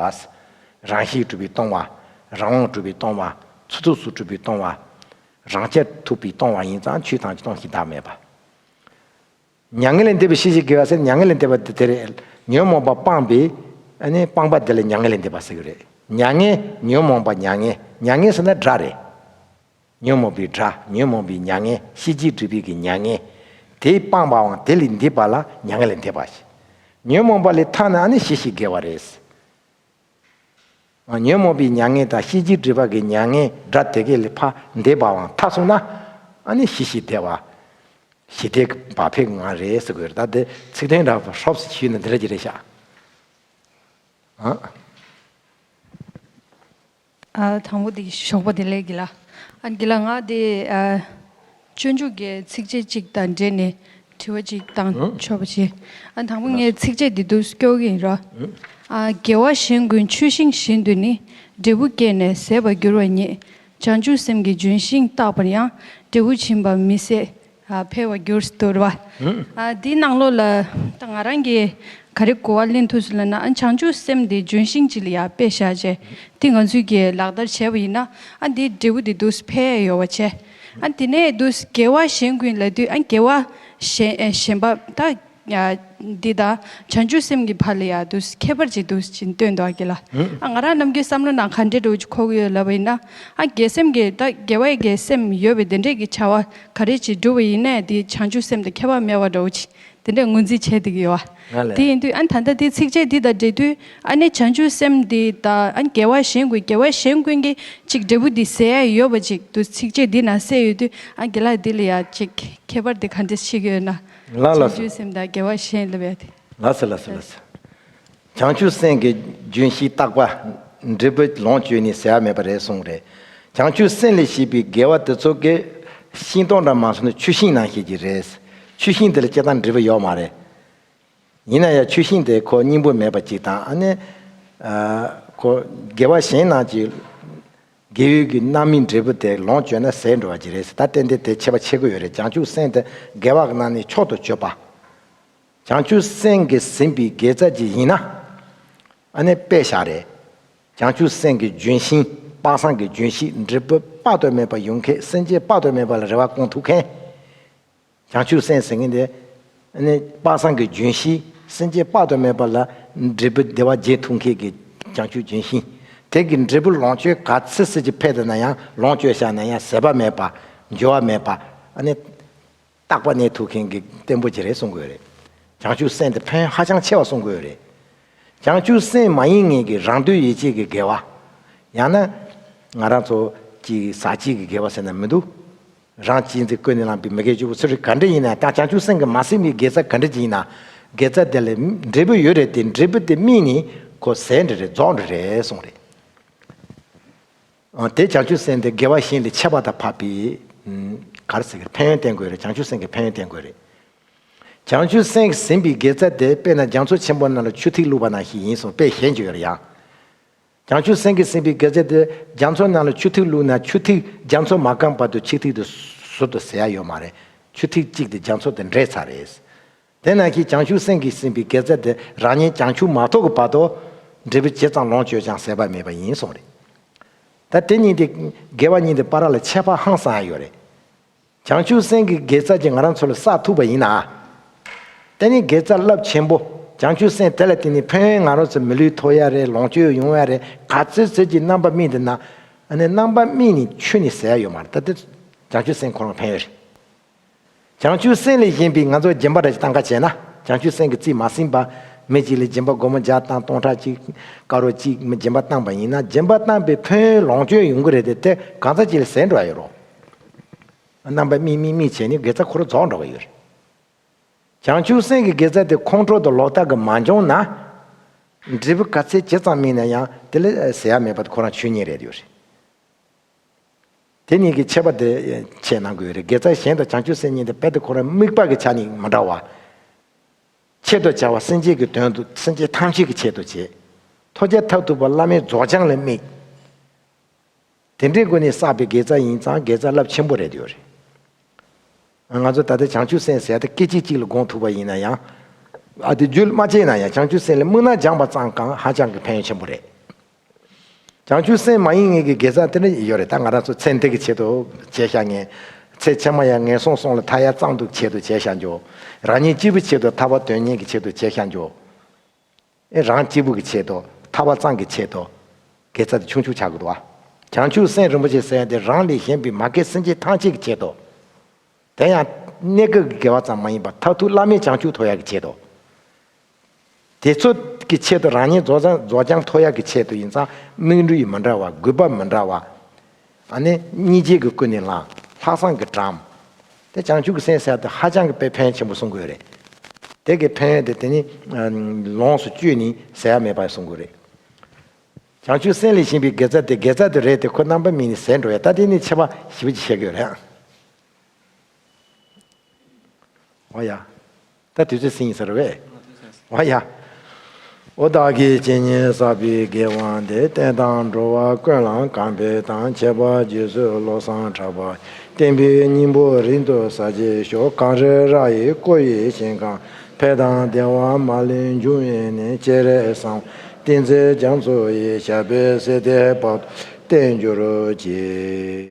རང་བཞིན་གྲུབ་པས་སྟོང་བ། རང་དབང་གྲུབ་པས་སྟོང་བ། ཚུལ་ཐུགས་སུ་གྲུབ་པས་སྟོང་བ། རང་རྐྱ་ཐུབ་པས་སྟོང་བ་ཡིན་ཙང་ཆོས་ཐམས་ཅད་སྟོང་ཞིང་བདག་མེད་པ། མྱ་ངན་ལས་འདས་པའི་ཤེས་བྱའི་དགེ་བ་ཟེར། མྱ་ངན་ལས་འདས་པ་དེ་དེ་རེད། ཉོན་མོངས་པ་སྤངས་པའི་ཨ་ནི་སྤངས་པ་དེ་ལ་མྱ་ངན་ལས་འདས་པ་ཟེར་གི་རེད། མྱ་ངན། ཉོན་མོངས་པ་མྱ་ངན། མྱ་ངན་ཟེར་ན་དགྲ་རེད། ཉོན་མོངས་པའི་དགྲ། ཉོན་མོངས་པའི་མྱ་ངན། ཤེས་བྱའི་སྒྲིབ་པའི་གི་མྱ་ངན། དེ་སྤངས་པའམ་དེ་ལས་འདས་པ་ལ་མྱ་ངན་ལས་འདས་པ་ཞེས། ཉོན་མོངས་པ་ལས་ཐར་ན་ཨ་ནི་ཤེས་བྱའི་དགེ་བ་རེད། ཉོན་མོངས་པའི་མྱ་ངན་དང་ཤེས་བྱའི་སྒྲིབ་པ་གི་མྱ་ངན་དགྲ་དེ་གས་ལས་ཕར་འདས་པའམ་ཐར་སོང་ན། ཨ་ནི་ཞི་ཞིང་བདེ་བ། ཞི་བདེ་བག་ཕེབས་ངང་རེད་ཟེར་དགོས་རེད། ད་དེ་ཚིག་དོན་འདྲ་ཧྲོབ་ཙམ་ཞུས་ན་འདི་འདྲ་ཅིག་རེད་ཤག་ཨ། ཨ། དང་པོ་དེ་ཞོགས་པ་བདེ་ལེགས་དགེ་ལགས། ཨ། དགེ་ལགས། ང་དེ་ཨ་སྤྱོད་འཇུག་གི་ཚིགས་བཅད་གཅིག་དང་འབྲེལ་ནས་དྲི་བ་གཅིག་བཏང་ཆོག་པ་བྱེད། ཨ། དང་པོ་ངས་ཚིགས་བཅད་འདི་འདུག་སྐྱོར་གྱི་ཡིན་རོ། ཨ། དགེ་བ་གཞན་ཀུན་ཆུ་ཤིང་བཞིན་དུ་ནི། འབྲས་བུ་སྐྱེས་ནས་ཟད་པར་འགྱུར་བ་ཉིད། བྱང་ཆུབ་སེམས་ཀྱི་ལྗོན་ཤིང་བཏགས་པར་ཡང་། འབྲས་བུ་འབྱིན་པ་མི་ཟད། ཨ། འཕེལ་བར་འགྱུར་ཟེར་བ། ཨ། འདིའི་ནང་ལོགས་ལ་ད་ང་རང་གིས་ག་རེ་གོ་བ་ལེན་ཐུབ་སོང་ལབ་ན། ཨ། བྱང་ཆུབ་སེམས་འདི་ལྗོན་ཤིང་ཅིག་ལ་ཡར་དཔེ་བཞག་བྱས། འདི་ང་ཚོས་ཀྱིས་ལག་བསྟར་བྱས་པ་ཡིན་ན། ཨ། འདིའི་འབྲས་བུ་འདི་འདུག་འཕེལ་ཡོང་བ་བྱས། ཨ། དེ་ནས་འདུག་དགེ་བ་གཞན་ཀུན་ལབ་དུས། ཨ། དགེ་བ་གཞན་ཨ་གཞན་པ་ད་ཨ་འདི་དང་བྱང་ཆུབ་སེམས་ཀྱི་བར་ལ་ཡང་འདུག་ཁྱད་པར་ཅིག་འདུག་ཅིག་སྟོན་འདུག་ག་ལ། ཨ། ང་རང་ནམ་རྒྱུན་བསམ་བློ་ནང་ག་འདྲས་འདྲ་བོ་ཅིག་འཁོར་གྱི་ཡོད་ལབ་པ་ཡིན་ན། ཨ། དགེ་སེམས་ཀྱི་ད་དགེ་བའི་གི་སེམས་ཡོད་པའི་དེ་འདྲས་ཀྱི་བྱ་བ་ག་རེ་ཅིག་བསྒྲུབས་པ་ཡིན་ནའི་དེ་བྱང་ཆུབ་སེམས་དང་ཁྱད་པར་མེད་པ་འདྲ་བོ་ཅིག་དེ་འདྲས་ངོས་འཛིན་བྱས་བསྡད་ཀྱི་ཡོད་པ། ང་ལ། དེ་ཡིན་དུས། ཨ། ད་ལྟ་དེ་ཚིགས་བཅད་འདི་དང་འབྲེལ་དུས། ཨ་ནི་བྱང་ཆུབ་སེམས་འདི་དང་། ཨ། དགེ་བ་གཞན་ཀུན། དགེ་བ་གཞན་ཀུན་གྱི་ཅིག་འབྲས་བུ་འདི་ཟད་ཡ་ཡོད་པ་ཅིག་འདུག་ཚིགས་བཅད་འདི་ནང་གསལ་ཡོད་དུས། ཨ། དགེ་ལགས། འདི་ལ་ཡ་ཅིག་ཁྱད་པར་དེ་ག་འདྲས་ཕྱེ་གི་ཡོད་ན། ལགས་ལགས་སོ། བྱང་ཆུབ་སེམས་དང་དགེ་བ་གཞན་ལབ་ཡ་དེ། ལགས་སོ། ལགས་སོ། ལགས་སོ། བྱང་ཆུབ་སེམས་ཀྱི་ལྗོན་ཤིང་བཏགས་པ། འབྲས་བུ་ལོངས་སྤྱོད་ནས་ཟད་པ་མེད་པ་རེད་གསུངས་རེད། བྱང་ཆུབ་སེམས་ལས་བྱེད་པའི་དགེ་བ་དེ་ཚོ་གི་ཤིང་ཏོག་འདྲ་མ་སོང་ན་ཆུ་ཤིང་ནང་བཞིན་གྱི་རེད། ཆུ་ཤིང་དེ་ལ་སྤྱིར་བཏང་འབྲས་བུ་ཡོད་མ་རེད། ཡིན་ན་ཡང་ཆུ་ཤིང་དེ་ཁོ་སྙིང་པོ་མེད་པ་ཅིག་དང་། ཨ་ནི་ཨ་ཁོ་དགེ་བ་གཞན་ནང་གི་དགེ་བའི་གི་རྣམ་སྨིན་འབྲས་བུ་དེ་ལོངས་སྤྱོད་ན་ཟད་འགྲོ་བ་ཅིག་རེད་ཟེར། ད་ཏན་ཏན་དེ་ཁྱད་པར་ཕྱེ་གི་ཡོད་རེད། བྱང་ཆུབ་སེམས་དེ་དགེ་བ་གི་ནང་ནས་མཆོག་ཏུ་གྱུར་པ། བྱང་ཆུབ་སེམས་ཀྱིས་ཟིན་པའི་དགེ་རྩ་ཅིག་ཡིན་ན། ཨ་ནི་དཔེ་བཞག་རེད། བྱང་ཆུབ་སེམས་ཀྱི་ལྗོན་ཤིང་། དཔག་བསམ་གྱི་ལྗོན་ཤིང་། འབྲས་བུ་དཔག་ཏུ་མེད་པ་ཡོང་མཁན། སེམས་ཅན་དཔག་ཏུ་མེད་པ་ལ་རེ་བ་སྐོང་ཐུབ་མཁན། བྱང་ཆུབ་སེམས་ཟེར་མཁན་དེ། ཨ་ནི་དཔག་བསམ་གྱི་ལྗོན་ཤིང་། སེམས་ཅན་དཔག་ཏུ་མེད་པ་ལ་འབྲས་བུ་བདེ་བ་འབྱིན་ཐུབ་མཁན་གྱི་བྱང་ཆུབ་ལྗོན་ཤིང་། དེ་གི་འབྲས་བུ་ལོངས་སྤྱོད་ག་ཚོད་ཙམ་ཅིག་འཕེལ་བསྡད་ན་ཡང་། ལོངས་སྤྱོད་བཞག་ན་ཡང་ཟད་པ་མེད་པ། འགྱུར་བ་མེད་པ། ཨ་ནི་རྟག་པ་གནས་ཐུབ་མཁན་གྱི་བརྟན་པོ་ཅིག་རེད་གསུང་གི་ཡོད་རེད། བྱང་ཆུབ་སེམས་དེ་ཕན་ཡོན་ཧ་ཅང་ཆེ་བ་གསུང་གི་ཡོད་རེད། བྱང་ཆུབ་སེམས་མ་ཡིན་མཁན་གྱི་རང་དོན་ཡིད་བྱེད་ཀྱི་དགེ་བ། ཡང་ན་ང་རང་ཚོ་གཅིག་ཟག་བཅས་ཀྱི་དགེ་བ་ཟེར་ན་མི་འདུག་རང་གཅེས་འཛིན་ཀུན་ནས་བསླངས་པའི་མི་དགེ་བཅུ་པོ་ཚུ་རེ་ག་འདྲ་ཡིན་ན། ད་བྱང་ཆུབ་སེམས་ཀྱིས་མ་ཟིན་པའི་དགེ་རྩ་ག་འདྲ་ཅིག་ཡིན་ན། དགེ་རྩ་དེ་ལ་འབྲས་བུ་ཡོད་རེད་དེ། འབྲས་བུ་དེ་སྨིན་ནས་ཁོ་ཟད་འགྲོ་རེད། རྫོགས་འགྲོ་རེད་གསུངས་རེད། ཨ། དེ་བྱང་ཆུབ་སེམས་དེ་དགེ་བ་གཞན་ལས་ཁྱད་པར་དུ་འཕགས་པའི། ཨ། ག་རེ་ཟེར་གི། ཕན་ཡོན་བསྟན་དགོས་རེད། བྱང་ཆུབ་སེམས་ཀྱི་ཕན་ཡོན་བསྟན་དགོས་རེད། བྱང་ཆུབ་སེམས་ཀྱིས་ཟིན་པའི་དགེ་རྩ་དེ། དཔེར་ན་རྒྱ་མཚོ་ཆེན་པོ་ནང་ལ་ཆུ་ཐིགས་བླུགས་པ་ནང་བཞིན་ཡིན་གསུངས། དཔེ་གཞན་ཅིག་ཡོད་རེད་ཡ། བྱང་ཆུབ་སེམས་ཀྱིས་ཟིན་པའི་དགེ་རྩ་དེ། རྒྱ་མཚོ་ནང་ལ་ཆུ་ཐིགས་བླུགས་ན་ཆུ་ཐིགས། རྒྱ་མཚོ་མ་སྐམ་བར་དུ་ཆུ་ཐིགས་དེ་ཟུར་དུ་ཟད་ཡ་ཡོད་མ་རེད། ཆུ་ཐིགས་གཅིག་དེ་རྒྱ་མཚོ་དང་འདྲེས་ཚར་རེད། དེ་ནང་བཞིན་བྱང་ཆུབ་སེམས་ཀྱིས་ཟིན་པའི་དགེ་རྩ་དེ་རང་ཉིད་བྱང་ཆུབ་མ་ཐོབ་ཀྱི་བར་དུ་འབྲས་བུ་ཇི་ཙམ་ལོངས་སྤྱོད་ཀྱང་ཟད་པ་མེད་པ་ཡིན་གསུངས་རེད། ད་དེ་གཉིས་དེ། དགེ་བ་གཉིས་དེ་བར་ལ་ཁྱད་པར་ཧང་སང་ཡ་ཡོད་རེད། བྱང་ཆུབ་སེམས་ཀྱི་དགེ་རྩ་ཅིག་ང་རང་ཚོ་ལ་བསགས་ཐུབ་པ་ཡིན་ན། དེ་ནི་དགེ་རྩ་རླབས་ཆེན་པོ། བྱང་ཆུབ་སེམས་དེ་ལ་བརྟེན་ནས་ཕན་ཡོན་ང་རང་ཚོ་མི་ལུས་ཐོབ་ཡ་རེད། ལོངས་སྤྱོད་ཡོང་ཡ་རེད། ག་ཚོད་ཚོད་ཀྱི་རྣམ་པ་སྨིན་དེ་ན། ཨ་ནི་རྣམ་པ་སྨིན་ནས་ཆུད་ནས་ཟད་ཡ་ཡོད་མ་རེད། ད་དེ་བྱང་ཆུབ་སེམས་ཁོ་རང་ཕན་ཡོན་རེད། བྱང་ཆུབ་སེམས་ལས་གཞན་པའི་ང་ཚོ་སྦྱིན་པ་འདྲ་ཞིག་བཏང་ག་བྱས་ན། བྱང་ཆུབ་སེམས་ཀྱིས་རྩིས་མ་ཟིན་པ། མི་གཅིག་ལ་སྦྱིན་པ་སྒོར་མོ་བརྒྱ་བཏང་། སྟོང་ཕྲག་གཅིག་དཀར་པོ་གཅིག་མི་སྦྱིན་པ་བཏང་པ་ཡིན་ན། སྦྱིན་པ་བཏང་པའི་ཕན་ཡོན་ལོངས་སྤྱོད་ཡོང་གི་རེད་དེ། དེ་གང་ཚ་ཅིག་ལ་ཟད་འགྲོ་ཡ་ཡོད་རོ། རྣམ་པ་སྨིན་སྨིན་སྨིན་བྱས་ནས་དགེ་རྩ་ཁོ་རང་རྫོགས་འགྲོ་གི་ཡོད་རེད། བྱང་ཆུབ་སེམས་ཀྱི་དགེ་རྩ་དེ་ཁོང་ཁྲོ་དང་ལོག་ལྟ་གིས་མ་འབྱུང་ན། འབྲས་བུ་ག་ཚད་ཇི་ཙམ་སྨིན་ན་ཡང་དེ་ལས་ཟད་ཡ་མེད་པ་དེ་ཁོ་རང་ཆོས་ཉིད་རེད་ཡོད་རེད། དེ་གཉིས་ཀྱི་ཁྱད་པར་དེ་ཕྱེ་གནང་དགོས་རེད། དགེ་རྩ་གཞན་དང་བྱང་ཆུབ་སེམས་གཉིས་དེ་རྦད་དེ་ཁོ་རང་དམིགས་པ་གི་ཆ་ནས་མི་འདྲ་བ། ཆེད་དུ་བྱ་བ་སེམས་ཅན་གྱི་དོན་དུ། སེམས་ཅན་ཐམས་ཅད་ཀྱི་ཆེད་དུ་བྱེད། ཐོབ་བྱ་མཐར་ཐུག་པ་བླ་མེད་རྫོགས་བྱང་ལ་དམིགས། དེ་འདྲའི་སྒོ་ནས་བསགས་པའི་དགེ་རྩ་ཡིན་ཙང་དགེ་རྩ་རླབས་ཆེན་པོ་རེད་ཡོད་རེད། ང་ཚོ་ད་ལྟ་བྱང་ཆུབ་སེམས་ཟེར་ཡ་དེ་སྐད་ཅིག་གཅིག་ལ་སྒོམ་ཐུབ་པ་ཡིན་ན་ཡང་། ཨ། དེ་རྒྱུད་མ་ཆད་ན་ཡང་བྱང་ཆུབ་སེམས་ལ་དམིགས་རྣམ་སྦྱངས་པ་ཙམ་གང་ཧ་ཅང་གི་ཕན་ཡོན་ཆེན་པོ་རེད། བྱང་ཆུབ་སེམས་མ་ཡིན་མཁན་གྱི་དགེ་རྩ་དེ་འདྲ་ཡོད་རེད། ད་ང་རང་ཚོ་ཚེ་འདི་གི་ཆེད་དུ་བྱས་བཞག་མཁན། ཚེ་ཕྱི་མ་ཡང་ངན་སོང་གསུམ་ལ་ཐར་ཡ་ཙམ་དུ་ཆེད་དུ་བྱས་བཞག་འགྱོ། རང་ཉིད་གཅིག་པུའི་ཆེད་དུ་ཐར་པ་དོན་གཉེར་གྱི་ཆེད་དུ་བྱས་བཞག་འགྱོ། ཨེ། རང་གཅིག་པུ་གི་ཆེད་དུ། ཐར་པ་ཙམ་གྱི་ཆེད་དུ། དགེ་རྩ་དེ་ཆུང་ཆུང་ཆགས་ཀྱི་འདུག་བ། བྱང་ཆུབ་སེམས་རིན་པོ་ཆེ་ཟེར་ཡ་དེ་རང་ལས་གཞན་པའི་མ་སྐྱེས་སེམས་ཅན་ཐམས་ཅད་ཀྱི་ཆེད་དུ། དེ་ཡང་གནས་སྐབས་ཀྱི་དགེ་བ་ཙམ་མ་ཡིན་པར་མཐར་ཐུག་བླ་མེད་བྱང་ཆུབ་ཐོབ་ཡག་གི་ཆེད་དུ། དེ་ཚོ་གི་ཆེད་དུ། རང་ཉིད་རྫོགས་བྱང་རྫོགས་བྱང་ཐོབ་ཡག་གི་ཆེད་དུ་ཡིན་ཙང་། དམིགས་ཡུལ་མི་འདྲ་བ། དགོས་པ་མི་འདྲ་བ། ཨ་ནི་སྙིང་རྗེ་གི་ཀུན་ནས་བསླངས། ལྷག་བསམ་གྱི་དྲངས། དེ་བྱང་ཆུབ་ཀྱི་སེམས་ཟེར་ཡ་དེ་ཧ་ཅང་གི་དཔེ་ཕན་ཆེན་པོ་གསུང་གི་ཡོད་རེད། དེ་གི་ཕན་ཡོན་དེ་དེ་ནི་ལོངས་སུ་སྤྱོད་ནས་ཟད་ཡ་མེད་པ་གསུང་གི་ཡོད་རེད། བྱང་ཆུབ་སེམས་ལས་བཞེངས་པའི་དགེ་རྩ་དེ་དགེ་རྩ་དེ་རེད་དེ། ཁོ་རྣམ་པ་སྨིན་ནས་ཟད་འགྲོ་ཡ། ད་དེ་ནི་ཆེ་བ་ཞེ་པོ་ཅིག་བཤད་ཀྱི་ཡོད་རེད། འོ་ཡ། ད་དུས་ཚོད་ཟིན་ཡིན་ས་རེད་པས། འོ་ཡ། འོ་བདག་གིས་ཇི་སྙེད་བསགས་པའི་དགེ་བ་འདི། བསྟན་དང་འགྲོ་བ་ཀུན་ལ་གང་ཕན་དང་། ཁྱད་པར་རྗེ་བཙུན་བློ་བཟང་གྲགས་པ་ཡི། བསྟན་པའི་སྙིང་པོ་རིང་དུ་ཟབ་རྒྱས་ཤོག། གངས་རི་ར་ཡི་བརྐོས་པའི་ཞིང་ཁམས། ཕན་དང་བདེ་བ་མ་ལུས་འབྱུང་བའི་གནས། སྤྱན་རས་གཟིགས་དབང་བསྟན་འཛིན་རྒྱ་མཚོ་ཡི། ཞབས་པད་སྲིད་མཐའི་བར་དུ་བརྟན་གྱུར་ཅིག།